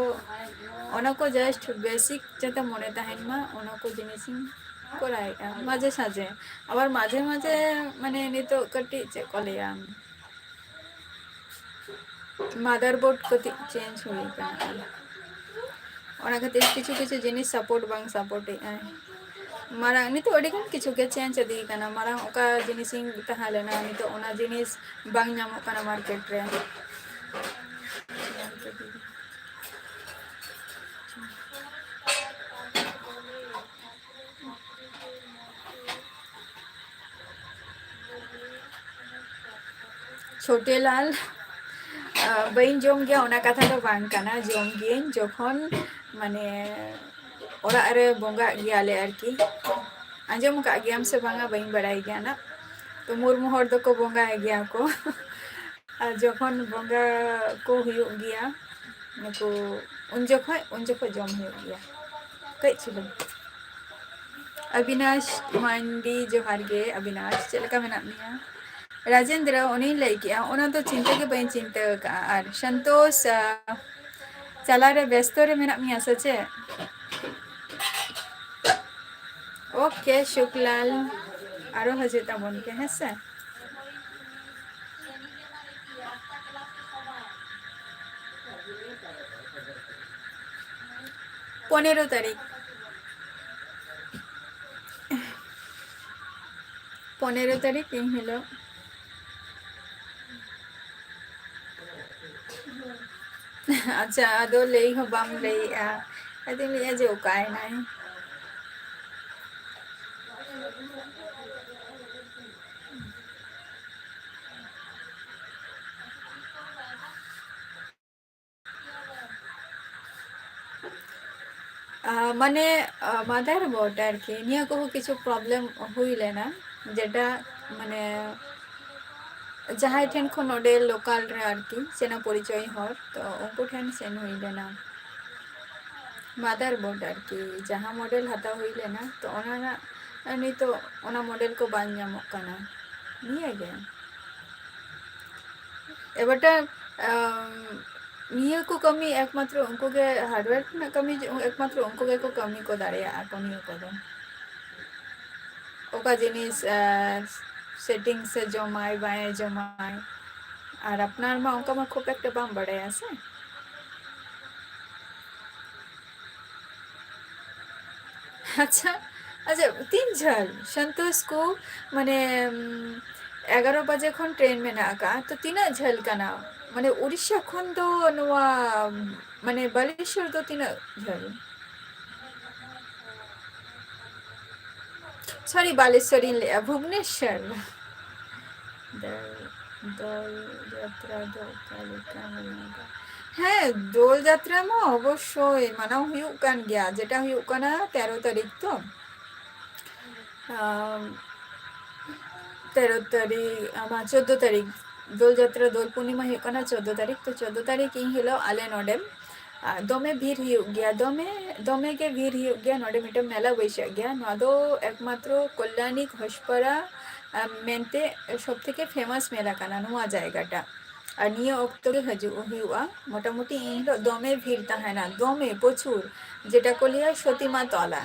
ᱚᱱᱟ ᱠᱚ just basic ᱡᱟᱛᱮ ᱢᱚᱱᱮ ᱛᱟᱦᱮᱱ ᱢᱟ, ᱚᱱᱟ ᱠᱚ ᱡᱤᱱᱤᱥᱤᱧ ᱠᱚᱨᱟᱣᱮᱫᱼᱟ ᱢᱟᱡᱷᱮ ᱥᱟᱡᱷᱮ᱾ ᱟᱵᱟᱨ ᱢᱟᱡᱷᱮ ᱢᱟᱡᱷᱮ, ᱢᱟᱱᱮ, ᱱᱤᱛᱚᱜ ᱠᱟᱹᱴᱤᱡ, ᱪᱮᱫ ᱠᱚ ᱞᱟᱹᱭᱟ, motherboard ᱠᱟᱹᱴᱤᱡ change ᱦᱩᱭ ᱟᱠᱟᱱᱟ᱾ ᱚᱱᱟ ᱠᱷᱟᱹᱛᱤᱨ ᱠᱤᱪᱷᱩ ᱠᱤᱪᱷᱩ ᱡᱤᱱᱤᱥ support ᱵᱟᱝ support ᱮᱫ ᱟᱭ᱾ ᱢᱟᱨᱟᱝ ᱱᱤᱛᱚᱜ ᱟᱹᱰᱤ ᱜᱟᱱ ᱠᱤᱪᱷᱩ ᱜᱮ change ᱤᱫᱤ ᱠᱟᱱᱟ᱾ ᱢᱟᱨᱟᱝ ᱚᱠᱟ ᱡᱤᱱᱤᱥᱤᱧ ᱛᱟᱦᱮᱸ ᱞᱮᱱᱟ, ᱱᱤᱛᱚᱜ ᱚᱱᱟ ᱡᱤᱱᱤᱥ ᱵᱟᱝ ᱧᱟᱢᱚᱜ ᱠᱟᱱᱟ market ᱨᱮ᱾ ᱪᱷᱳᱴᱮ ᱞᱟᱞ, ᱟ, ᱵᱟᱹᱧ ᱡᱚᱢ ᱜᱮᱭᱟ, ᱚᱱᱟ ᱠᱟᱛᱷᱟ ᱫᱚ ᱵᱟᱝ ᱠᱟᱱᱟ᱾ ᱡᱚᱢ ᱜᱤᱭᱟᱹᱧ ᱡᱚᱠᱷᱚᱱ, ᱢᱟᱱᱮ, ᱚᱲᱟᱜ ᱨᱮ ᱵᱚᱸᱜᱟᱜ ᱜᱮᱭᱟᱞᱮ ᱟᱨᱠᱤ᱾ ᱟᱸᱡᱚᱢ ᱟᱠᱟᱫ ᱜᱮᱭᱟᱢ ᱥᱮ ᱵᱟᱝᱟ, ᱵᱟᱹᱧ ᱵᱟᱲᱟᱭ ᱜᱮᱭᱟ ᱱᱟᱜ᱾ ᱛᱚ, ᱢᱩᱨᱢᱩ ᱦᱚᱲ ᱫᱚᱠᱚ ᱵᱚᱸᱜᱟᱭ ᱜᱮᱭᱟ ᱠᱚ᱾ ᱟᱨ ᱡᱚᱠᱷᱚᱱ ᱵᱚᱸᱜᱟ ᱠᱚ ᱦᱩᱭᱩᱜ ᱜᱮᱭᱟ, ᱱᱩᱠᱩ, ᱩᱱ ᱡᱚᱠᱷᱚᱡ, ᱩᱱ ᱡᱚᱠᱷᱚᱡ ᱡᱚᱢ ᱦᱩᱭᱩᱜ ᱜᱮᱭᱟ᱾ ᱠᱟᱹᱡ ᱪᱩᱞᱩᱝ᱾ ᱚᱵᱤᱱᱟᱥ ᱢᱟᱱᱰᱤ, ᱡᱚᱦᱟᱨ ᱜᱮ ᱚᱵᱤᱱᱟᱥ, ᱪᱮᱫ ᱞᱮᱠᱟ ᱢᱮᱱᱟᱜ ᱢᱮᱭᱟ? ᱨᱟᱡᱮᱱᱫᱨᱚ, ᱚᱱᱮᱧ ᱞᱟᱹᱭ ᱠᱮᱜᱼᱟ, ᱚᱱᱟ ᱫᱚ ᱪᱤᱱᱛᱟᱹ ᱜᱮ ᱵᱟᱹᱧ ᱪᱤᱱᱛᱟᱹ ᱟᱠᱟᱫᱼᱟ᱾ ᱟᱨ ᱥᱚᱱᱛᱳᱥ, ᱟ, ᱪᱟᱞᱟᱣ ᱨᱮ ᱵᱮᱥᱛᱚ ᱨᱮ ᱢᱮᱱᱟᱜ ᱢᱮᱭᱟ ᱥᱮ ᱪᱮᱫ? ᱳᱠᱮ, ᱥᱩᱠᱞᱟᱞ, ᱟᱨᱚ ᱦᱤᱡᱩᱜ ᱛᱟᱵᱚᱱ ᱯᱮ, ᱦᱮᱸ ᱥᱮ? ᱯᱚᱱᱮᱨᱚ ᱛᱟᱹᱨᱤᱠᱷ᱾ ᱯᱚᱱᱮᱨᱚ ᱛᱟᱹᱨᱤᱠᱷ ᱤᱱ ᱦᱤᱞᱳᱜ᱾ ᱟᱪᱪᱷᱟ, ᱟᱫᱚ ᱞᱟᱹᱭ ᱦᱚᱸ ᱵᱟᱢ ᱞᱟᱹᱭᱮᱜᱼᱟ᱾ ᱟᱫᱚᱧ ᱞᱟᱹᱭᱮᱜᱼᱟ ᱡᱮ ᱚᱠᱟᱭᱮᱱᱟᱭ? ᱟᱨ, ᱢᱟᱱᱮ, ᱟᱨ, motherboard ᱟᱨᱠᱤ, ᱱᱤᱭᱟᱹ ᱠᱚᱦᱚᱸ ᱠᱤᱪᱷᱩ problem ᱦᱩᱭ ᱞᱮᱱᱟ, ᱡᱮᱴᱟ, ᱢᱟᱱᱮ, ᱡᱟᱦᱟᱸᱭ ᱴᱷᱮᱱ ᱠᱷᱚᱱ ᱱᱚᱰᱮ local ᱨᱮ ᱟᱨᱠᱤ ᱪᱮᱱᱟ ᱯᱚᱨᱤᱪᱚᱭ ᱦᱚᱲ, ᱛᱚ ᱩᱱᱠᱩ ᱴᱷᱮᱱ ᱥᱮᱱ ᱦᱩᱭ ᱞᱮᱱᱟ᱾ Motherboard ᱟᱨᱠᱤ, ᱡᱟᱦᱟᱸ model ᱦᱟᱛᱟᱣ ᱦᱩᱭ ᱞᱮᱱᱟ, ᱛᱚ ᱚᱱᱟ ᱨᱮᱱᱟᱜ ᱱᱤᱛᱚᱜ ᱚᱱᱟ model ᱠᱚ ᱵᱟᱝ ᱧᱟᱢᱚᱜ ᱠᱟᱱᱟ, ᱱᱤᱭᱟᱹ ᱜᱮ᱾ ᱮᱵᱟᱨᱴᱟ, ᱟᱢ, ᱱᱤᱭᱟᱹ ᱠᱚ ᱠᱟᱹᱢᱤ ᱮᱠᱢᱟᱛᱨᱚ ᱩᱱᱠᱩ ᱜᱮ, hardware ᱨᱮᱱᱟᱜ ᱠᱟᱹᱢᱤ ᱡᱮ ᱮᱠᱢᱟᱛᱨᱚ ᱩᱱᱠᱩ ᱜᱮᱠᱚ ᱠᱟᱹᱢᱤ ᱠᱚ ᱫᱟᱲᱮᱭᱟᱜᱼᱟ ᱠᱚ ᱱᱤᱭᱟᱹ ᱠᱚᱫᱚ᱾ ᱚᱠᱟ ᱡᱤᱱᱤᱥ, ᱟᱨ, settings ᱮ ᱡᱚᱢᱟᱭ, ᱵᱟᱭ ᱡᱚᱢᱟᱭ, ᱟᱨ ᱟᱯᱱᱟᱨ ᱢᱟ ᱚᱱᱠᱟ ᱢᱟ ᱠᱷᱩᱵ ᱮᱠᱴᱟ ᱵᱟᱢ ᱵᱟᱲᱟᱭᱟ ᱥᱮ᱾ ᱟᱪᱪᱷᱟ, ᱟᱪᱪᱷᱟ, ᱛᱤᱱ ᱡᱷᱟᱹᱞ ᱥᱚᱱᱛᱳᱥ ᱠᱚ, ᱢᱟᱱᱮ, ᱩᱢ, ᱮᱜᱟᱨᱚ ᱵᱟᱡᱮ ᱠᱷᱚᱱ train ᱢᱮᱱᱟᱜ ᱟᱠᱟᱫᱼᱟ, ᱛᱚ ᱛᱤᱱᱟᱹᱜ ᱡᱷᱟᱹᱞ ᱠᱟᱱᱟ? ᱢᱟᱱᱮ ᱩᱲᱤᱥᱥᱟ ᱠᱷᱚᱱ ᱫᱚ ᱱᱚᱣᱟ, ᱢᱟᱱᱮ ᱵᱟᱞᱮᱥᱣᱚᱨ ᱫᱚ ᱛᱤᱱᱟᱹᱜ ᱡᱷᱟᱹᱞ? Sorry, ᱵᱟᱞᱮᱥᱣᱚᱨᱤᱧ ᱞᱟᱹᱭᱮᱜᱼᱟ, ᱵᱷᱩᱵᱽᱱᱮᱥᱣᱚᱨ᱾ ᱫᱚᱞ, ᱫᱚᱞ ᱡᱟᱛᱨᱟ ᱫᱚ ᱚᱠᱟ ᱞᱮᱠᱟ ᱢᱟᱱᱟᱣ ᱫᱟ? ᱦᱮᱸ, ᱫᱳᱞ ᱡᱟᱛᱨᱟ ᱢᱟ ᱚᱵᱚᱥᱥᱳᱭ ᱢᱟᱱᱟᱣ ᱦᱩᱭᱩᱜ ᱠᱟᱱ ᱜᱮᱭᱟ, ᱡᱮᱴᱟ ᱦᱩᱭᱩᱜ ᱠᱟᱱᱟ ᱛᱮᱨᱚ ᱛᱟᱹᱨᱤᱠᱷ ᱛᱚ᱾ ᱟᱢ, ᱛᱮᱨᱚ ᱛᱟᱹᱨᱤᱠᱷ, ᱟᱢᱟᱜ ᱪᱳᱫᱽᱫᱳ ᱛᱟᱹᱨᱤᱠᱷ, ᱫᱳᱞ ᱡᱟᱛᱨᱟ, ᱫᱳᱞ ᱯᱩᱨᱱᱤᱢᱟ ᱦᱩᱭᱩᱜ ᱠᱟᱱᱟ ᱪᱳᱫᱽᱫᱳ ᱛᱟᱹᱨᱤᱠᱷ᱾ ᱛᱚ, ᱪᱳᱫᱽᱫᱳ ᱛᱟᱹᱨᱤᱠᱷ ᱤᱱ ᱦᱤᱞᱳᱜ ᱟᱞᱮ ᱱᱚᱰᱮ, ᱟᱨ ᱫᱚᱢᱮ ᱵᱷᱤᱲ ᱦᱩᱭᱩᱜ ᱜᱮᱭᱟ, ᱫᱚᱢᱮ, ᱫᱚᱢᱮ ᱜᱮ ᱵᱷᱤᱲ ᱦᱩᱭᱩᱜ ᱜᱮᱭᱟ᱾ ᱱᱚᱰᱮ ᱢᱤᱫᱴᱟᱝ ᱢᱮᱞᱟ ᱵᱟᱹᱭᱥᱟᱹᱜ ᱜᱮᱭᱟ, ᱱᱚᱣᱟ ᱫᱚ ᱮᱠᱢᱟᱛᱨᱚ ᱠᱚᱞᱭᱟᱱᱤ ᱜᱷᱚᱥᱯᱟᱲᱟ, ᱟᱢ, ᱢᱮᱱᱛᱮ ᱥᱚᱵ ᱛᱷᱮᱠᱮ famous ᱢᱮᱞᱟ ᱠᱟᱱᱟ ᱱᱚᱣᱟ ᱡᱟᱭᱜᱟᱴᱟᱜ᱾ ᱟᱨ ᱱᱤᱭᱟᱹ ᱚᱠᱛᱚ ᱜᱮ ᱦᱤᱡᱩᱜ ᱦᱩᱭᱩᱜᱼᱟ, ᱢᱚᱴᱟᱢᱩᱴᱤ ᱮᱱ ᱦᱤᱞᱳᱜ ᱫᱚᱢᱮ ᱵᱷᱤᱲ ᱛᱟᱦᱮᱱᱟ, ᱫᱚᱢᱮ ᱯᱨᱚᱪᱩᱨ, ᱡᱮᱴᱟ ᱠᱚ ᱞᱟᱹᱭᱟ ᱥᱚᱛᱤᱢᱟ ᱛᱚᱞᱟ᱾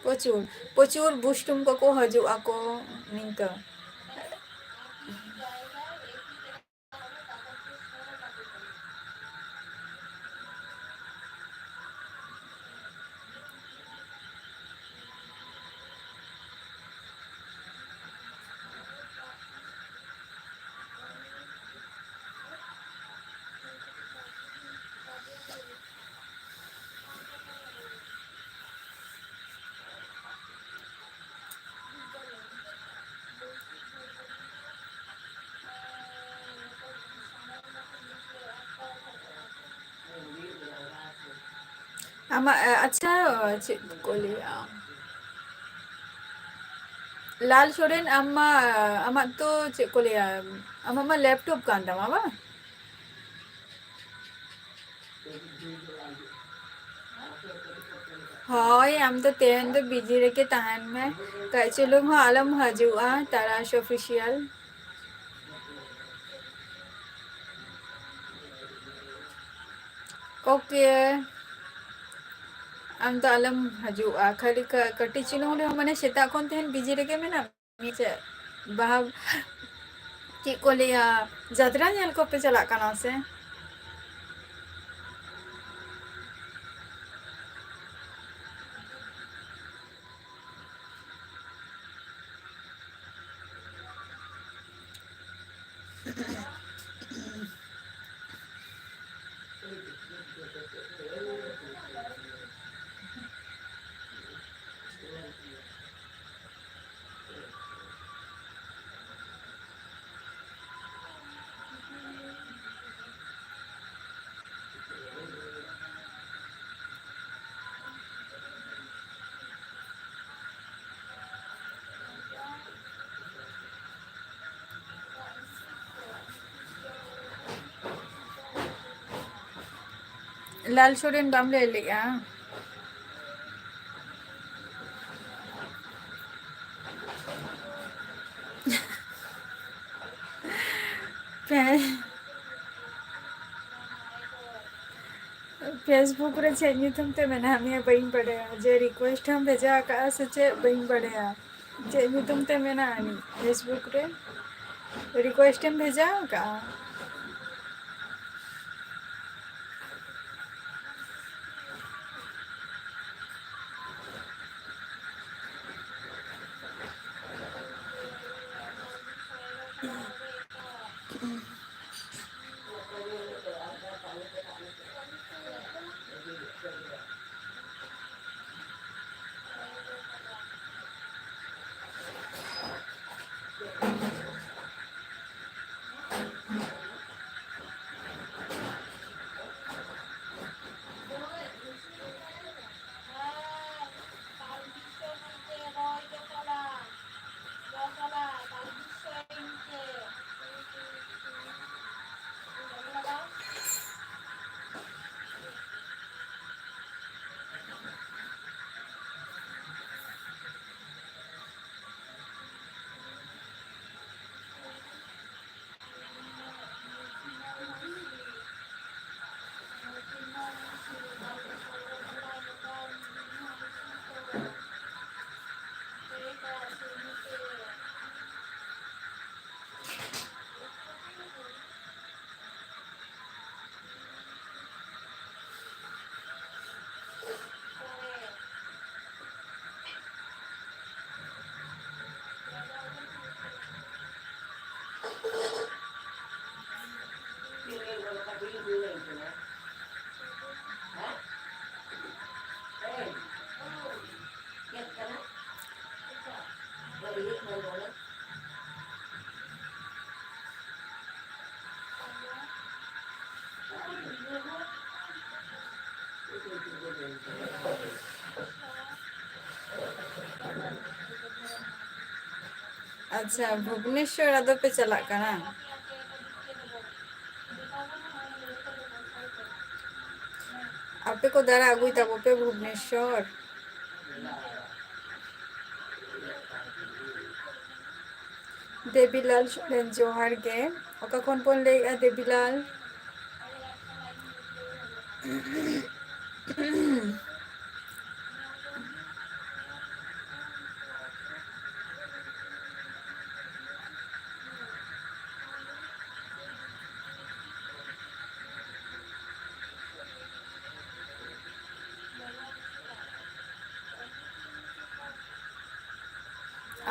ᱯᱨᱚᱪᱩᱨ, ᱯᱨᱚᱪᱩᱨ ᱵᱩᱥᱴᱩᱢ ᱠᱚᱠᱚ ᱦᱤᱡᱩᱜ ᱟᱠᱚ ᱱᱤᱝᱠᱟᱹ᱾ ᱟᱢᱟᱜ, ᱮ, ᱟᱪᱪᱷᱟ, ᱪᱮᱫ ᱠᱚ ᱞᱟᱹᱭᱟ? ᱞᱟᱞ ᱥᱚᱨᱮᱱ, ᱟᱢ ᱢᱟ, ᱟᱢᱟᱜ ᱛᱚ ᱪᱮᱫ ᱠᱚ ᱞᱟᱹᱭᱟ, ᱟᱢᱟᱜ ᱢᱟ laptop ᱠᱟᱱ ᱛᱟᱢᱟ, ᱵᱟᱝ? ᱦᱳᱭ, ᱟᱢ ᱫᱚ ᱛᱮᱦᱮᱧ ᱫᱚ busy ᱨᱮᱜᱮ ᱛᱟᱦᱮᱱ ᱢᱮ᱾ ᱠᱟᱹᱡ ᱪᱩᱞᱩᱝ ᱦᱚᱸ ᱟᱞᱚᱢ ᱦᱤᱡᱩᱜᱼᱟ, ᱛᱟᱨᱟᱥ official᱾ OK, ᱟᱢ ᱫᱚ ᱟᱞᱚᱢ ᱦᱤᱡᱩᱜᱼᱟ, ᱠᱷᱟᱹᱞᱤ ᱠᱟ-, ᱠᱟᱹᱴᱤᱡ ᱪᱩᱞᱩᱝ ᱨᱮᱦᱚᱸ, ᱢᱟᱱᱮ, ᱥᱮᱛᱟᱜ ᱠᱷᱚᱱ ᱛᱮᱦᱮᱧ busy ᱨᱮᱜᱮ ᱢᱮᱱᱟᱢ᱾ ᱪᱮᱫ ᱵᱟᱦᱟ, ᱪᱮᱫ ᱠᱚ ᱞᱟᱹᱭᱟ, ᱡᱟᱛᱨᱟ ᱧᱮᱞ ᱠᱚᱯᱮ ᱪᱟᱞᱟᱜ ᱠᱟᱱᱟ ᱥᱮ? ᱞᱟᱞ ᱥᱚᱨᱮᱱ ᱵᱟᱢ ᱞᱟᱹᱭ ᱞᱮᱜᱼᱟ? ᱯᱮ-, Facebook ᱨᱮ ᱪᱮᱫ ᱧᱩᱛᱩᱢ ᱛᱮ ᱢᱮᱱᱟᱜ ᱢᱮᱭᱟ ᱵᱟᱹᱧ ᱵᱟᱰᱟᱭᱟ, ᱡᱮ request ᱮᱢ ᱵᱷᱮᱡᱟ ᱟᱠᱟᱫᱼᱟ ᱥᱮ ᱪᱮᱫ ᱵᱟᱹᱧ ᱵᱟᱰᱟᱭᱟ᱾ ᱪᱮᱫ ᱧᱩᱛᱩᱢ ᱛᱮ ᱢᱮᱱᱟᱜᱼᱟ ᱟᱹᱱᱤᱡ Facebook ᱨᱮ? Request ᱮᱢ ᱵᱷᱮᱡᱟ ᱟᱠᱟᱫᱼᱟ? ᱟᱪᱪᱷᱟ, ᱵᱷᱩᱵᱽᱱᱮᱥᱣᱚᱨ ᱟᱫᱚ ᱯᱮ ᱪᱟᱞᱟᱜ ᱠᱟᱱᱟ? ᱠᱚ ᱫᱟᱨᱟ ᱟᱹᱜᱩᱭ ᱛᱟᱵᱚ ᱯᱮ ᱵᱷᱩᱵᱽᱱᱮᱥᱚᱨ᱾ ᱫᱮᱵᱤᱞᱟᱞ ᱥᱚᱨᱮᱱ, ᱡᱚᱦᱟᱨ ᱜᱮ᱾ ᱚᱠᱟ ᱠᱷᱚᱱ ᱵᱚᱱ ᱞᱟᱹᱭᱮᱫᱼᱟ, ᱫᱮᱵᱤᱞᱟᱞ?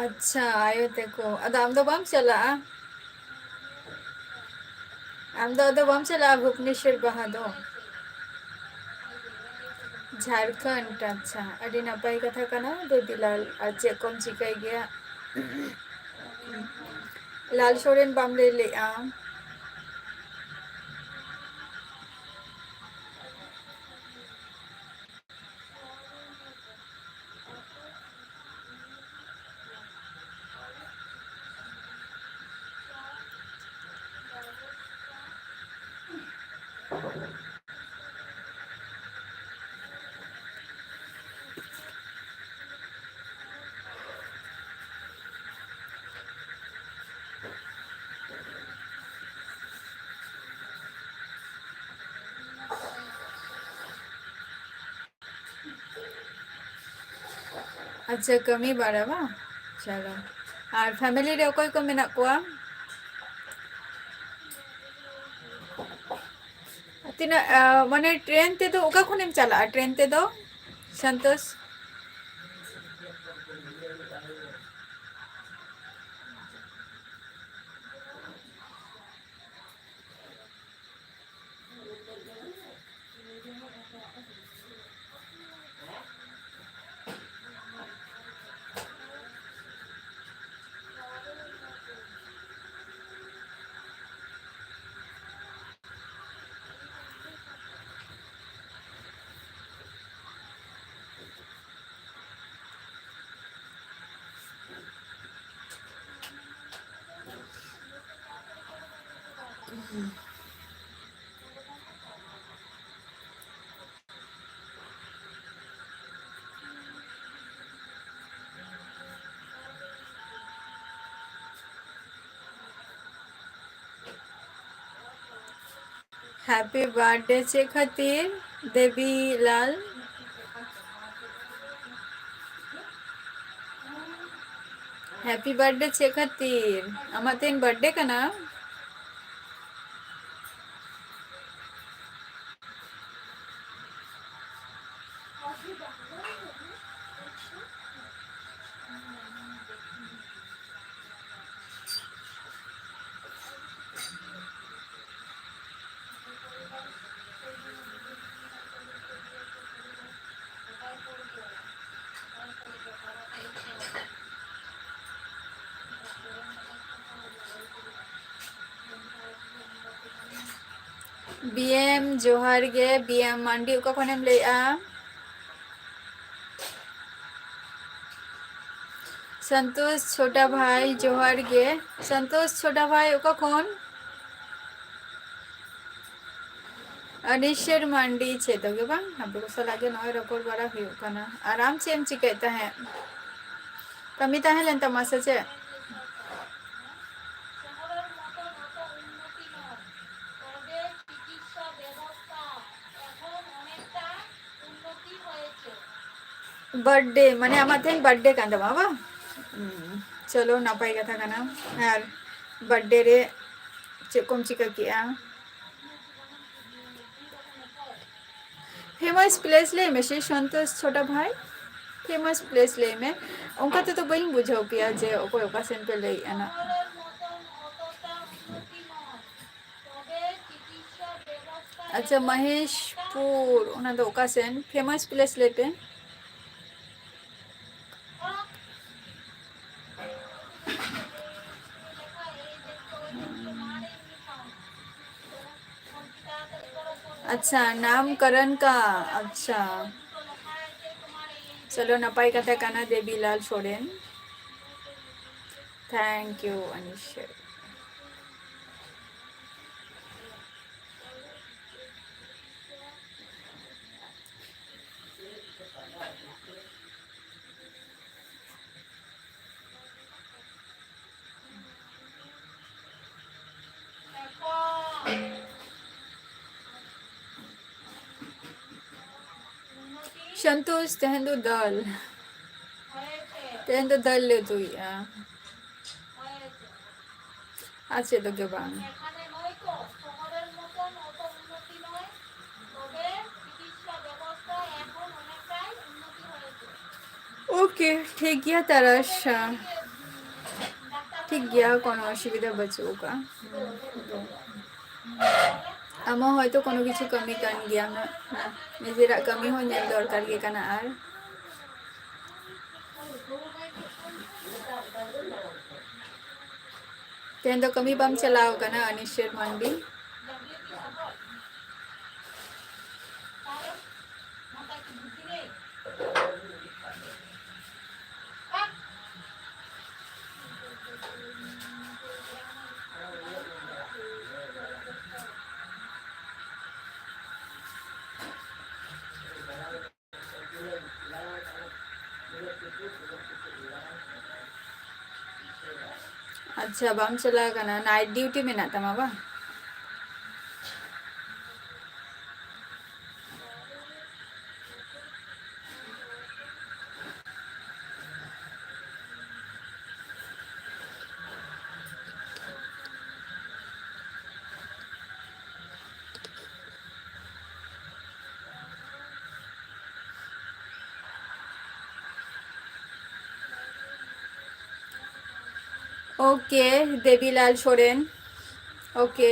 ᱟᱪᱪᱷᱟ, ᱟᱭᱳ ᱛᱟᱠᱚ᱾ ᱟᱫᱚ ᱟᱢ ᱫᱚ ᱵᱟᱢ ᱪᱟᱞᱟᱜᱼᱟ? ᱟᱢ ᱫᱚ ᱟᱫᱚ ᱵᱟᱢ ᱪᱟᱞᱟᱜᱼᱟ ᱵᱷᱩᱵᱽᱱᱮᱥᱚᱨ ᱵᱟᱦᱟ ᱫᱚ? ᱡᱷᱟᱲᱠᱷᱚᱸᱰ, ᱟᱪᱪᱷᱟ, ᱟᱹᱰᱤ ᱱᱟᱯᱟᱭ ᱠᱟᱛᱷᱟ ᱠᱟᱱᱟ ᱫᱮᱵᱤᱞᱟᱞ᱾ ᱟᱨ ᱪᱮᱫ ᱠᱚᱢ ᱪᱤᱠᱟᱹᱭ ᱜᱮᱭᱟ? ᱞᱟᱞ ᱥᱚᱨᱮᱱ ᱵᱟᱢ ᱞᱟᱹᱭ ᱞᱮᱫᱼᱟ? ᱟᱪᱪᱷᱟ, ᱠᱟᱹᱢᱤ ᱵᱟᱲᱟ ᱵᱟᱝ? ᱪᱚᱞᱚ᱾ ᱟᱨ family ᱨᱮ ᱚᱠᱚᱭ ᱠᱚ ᱢᱮᱱᱟᱜ ᱠᱚᱣᱟ? ᱛᱤᱱᱟᱹᱜ, ᱟ, ᱢᱟᱱᱮ train ᱛᱮᱫᱚ ᱚᱠᱟ ᱠᱷᱚᱱᱮᱢ ᱪᱟᱞᱟᱜᱼᱟ train ᱛᱮᱫᱚ, ᱥᱚᱱᱛᱳᱥ? Happy birthday ᱪᱮᱫ ᱠᱷᱟᱹᱛᱤᱨ ᱫᱮᱵᱤ ᱞᱟᱞ? Happy birthday ᱪᱮᱫ ᱠᱷᱟᱹᱛᱤᱨ? ᱟᱢᱟᱜ ᱛᱮᱦᱮᱧ birthday ᱠᱟᱱᱟ? B M ᱡᱚᱦᱟᱨ ᱜᱮ᱾ B M ᱢᱟᱱᱰᱤ, ᱚᱠᱟ ᱠᱷᱚᱱᱮᱢ ᱞᱟᱹᱭᱮᱜᱼᱟ? ᱥᱚᱱᱛᱳᱥ ᱪᱷᱳᱴᱟ ᱵᱷᱟᱭ, ᱡᱚᱦᱟᱨ ᱜᱮ᱾ ᱥᱚᱱᱛᱳᱥ ᱪᱷᱳᱴᱟ ᱵᱷᱟᱭ, ᱚᱠᱟ ᱠᱷᱚᱱ? ᱟᱹᱱᱤᱥᱮᱨ ᱢᱟᱱᱰᱤ, ᱪᱮᱫ ᱦᱚᱸ ᱜᱮ ᱵᱟᱝ, ᱟᱵᱚ ᱠᱚ ᱥᱟᱞᱟᱜ ᱜᱮ ᱱᱚᱜᱼᱚᱭ ᱨᱚᱯᱚᱲ ᱵᱟᱲᱟ ᱦᱩᱭᱩᱜ ᱠᱟᱱᱟ᱾ ᱟᱨ ᱟᱢ ᱪᱮᱫ ᱮᱢ ᱪᱤᱠᱟᱹᱭᱮᱫ ᱛᱟᱦᱮᱸᱫ? ᱠᱟᱹᱢᱤ ᱛᱟᱦᱮᱸ ᱞᱮᱱ ᱛᱟᱢᱟ ᱥᱮ ᱪᱮᱫ? Birthday ᱢᱟᱱᱮ ᱟᱢᱟᱜ ᱛᱮᱦᱮᱧ birthday ᱠᱟᱱ ᱛᱟᱢᱟ ᱵᱟᱝ? ᱦᱩᱸ, ᱪᱚᱞᱚ, ᱱᱟᱯᱟᱭ ᱠᱟᱛᱷᱟ ᱠᱟᱱᱟ᱾ ᱟᱨ birthday ᱨᱮ ᱪᱮᱫ ᱠᱚᱢ ᱪᱤᱠᱟᱹ ᱠᱮᱜᱼᱟ? Famous place ᱞᱟᱹᱭ ᱢᱮ ᱥᱮ ᱥᱚᱱᱛᱳᱥ ᱪᱷᱳᱴᱟ ᱵᱷᱟᱭ, famous place ᱞᱟᱹᱭ ᱢᱮ᱾ ᱚᱱᱠᱟ ᱛᱮᱫᱚ ᱵᱟᱹᱧ ᱵᱩᱡᱷᱟᱹᱣ ᱯᱮᱭᱟ ᱡᱮ ᱚᱠᱚᱭ ᱚᱠᱟ ᱥᱮᱱ ᱯᱮ ᱞᱟᱹᱭᱮᱫᱼᱟ ᱱᱟᱜ᱾ ᱟᱪᱪᱷᱟ, ᱢᱚᱦᱮᱥᱯᱩᱨ, ᱚᱱᱟ ᱫᱚ ᱚᱠᱟ ᱥᱮᱱ? Famous place ᱞᱟᱹᱭ ᱯᱮ᱾ ᱟᱪᱪᱷᱟ, ᱱᱟᱢᱠᱚᱨᱚᱱ ᱠᱟ, ᱟᱪᱪᱷᱟ᱾ ᱪᱚᱞᱚ, ᱱᱟᱯᱟᱭ ᱠᱟᱛᱷᱟ ᱠᱟᱱᱟ, ᱫᱮᱵᱤᱞᱟᱞ ᱥᱚᱨᱮᱱ᱾ Thank you, ᱟᱱᱤᱥ ᱥᱟᱨ᱾ ᱥᱚᱱᱛᱳᱥ, ᱛᱮᱦᱮᱧ ᱫᱚ ᱫᱟᱞ᱾ ᱛᱮᱦᱮᱧ ᱫᱚ ᱫᱟᱞ ᱞᱮ ᱩᱛᱩᱭᱮᱫᱼᱟ᱾ ᱟᱨ ᱪᱮᱫ ᱫᱚ ᱜᱮ ᱵᱟᱝ᱾ ᱳᱠᱮ, ᱴᱷᱤᱠ ᱜᱮᱭᱟ ᱛᱟᱨᱟᱥ᱾ ᱴᱷᱤᱠ ᱜᱮᱭᱟ, ᱠᱳᱱᱳ ᱚᱥᱩᱵᱤᱫᱷᱟ ᱵᱟᱹᱪᱩᱜ ᱟᱠᱟᱫᱼᱟ᱾ ᱟᱢᱟᱜ ᱦᱚᱭᱛᱳ ᱠᱳᱱᱳ ᱠᱤᱪᱷᱩ ᱠᱟᱹᱢᱤ ᱠᱟᱱ ᱜᱮᱭᱟ, ᱱᱤᱡᱮᱨᱟᱜ ᱠᱟᱹᱢᱤ ᱦᱚᱸ ᱧᱮᱞ ᱫᱚᱨᱠᱟᱨ ᱜᱮ ᱠᱟᱱᱟ᱾ ᱟᱨ ᱛᱮᱦᱮᱧ ᱫᱚ ᱠᱟᱹᱢᱤ ᱵᱟᱢ ᱪᱟᱞᱟᱣ ᱠᱟᱱᱟ, ᱟᱱᱤᱥᱮᱨ ᱢᱟᱱᱰᱤ? ᱟᱪᱪᱷᱟ, ᱵᱟᱢ ᱪᱟᱞᱟᱣ ᱠᱟᱱᱟ, night duty ᱢᱮᱱᱟᱜ ᱛᱟᱢᱟ ᱵᱟᱝ? ᱳᱠᱮ, ᱫᱮᱵᱤᱞᱟᱞ ᱥᱚᱨᱮᱱ᱾ ᱳᱠᱮ,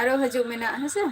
ᱟᱨᱚ ᱦᱤᱡᱩᱜ ᱢᱮᱱᱟᱜ, ᱦᱮᱸ ᱥᱮ?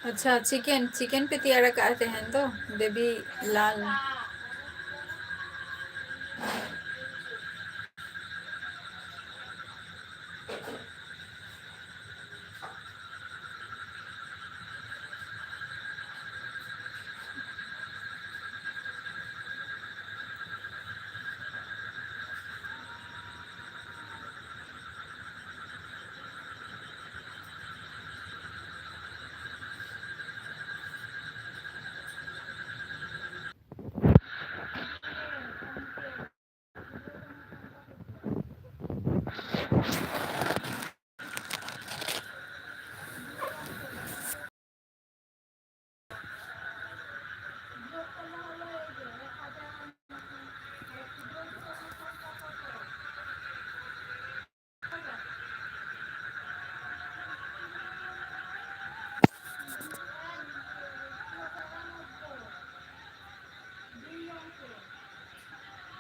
ᱟᱪᱪᱷᱟ, ᱪᱤᱠᱮᱱ, ᱪᱤᱠᱮᱱ ᱯᱮ ᱛᱮᱭᱟᱨ ᱟᱠᱟᱫᱼᱟ ᱛᱮᱦᱮᱧ ᱫᱚ, ᱫᱮᱵᱤ ᱞᱟᱞ?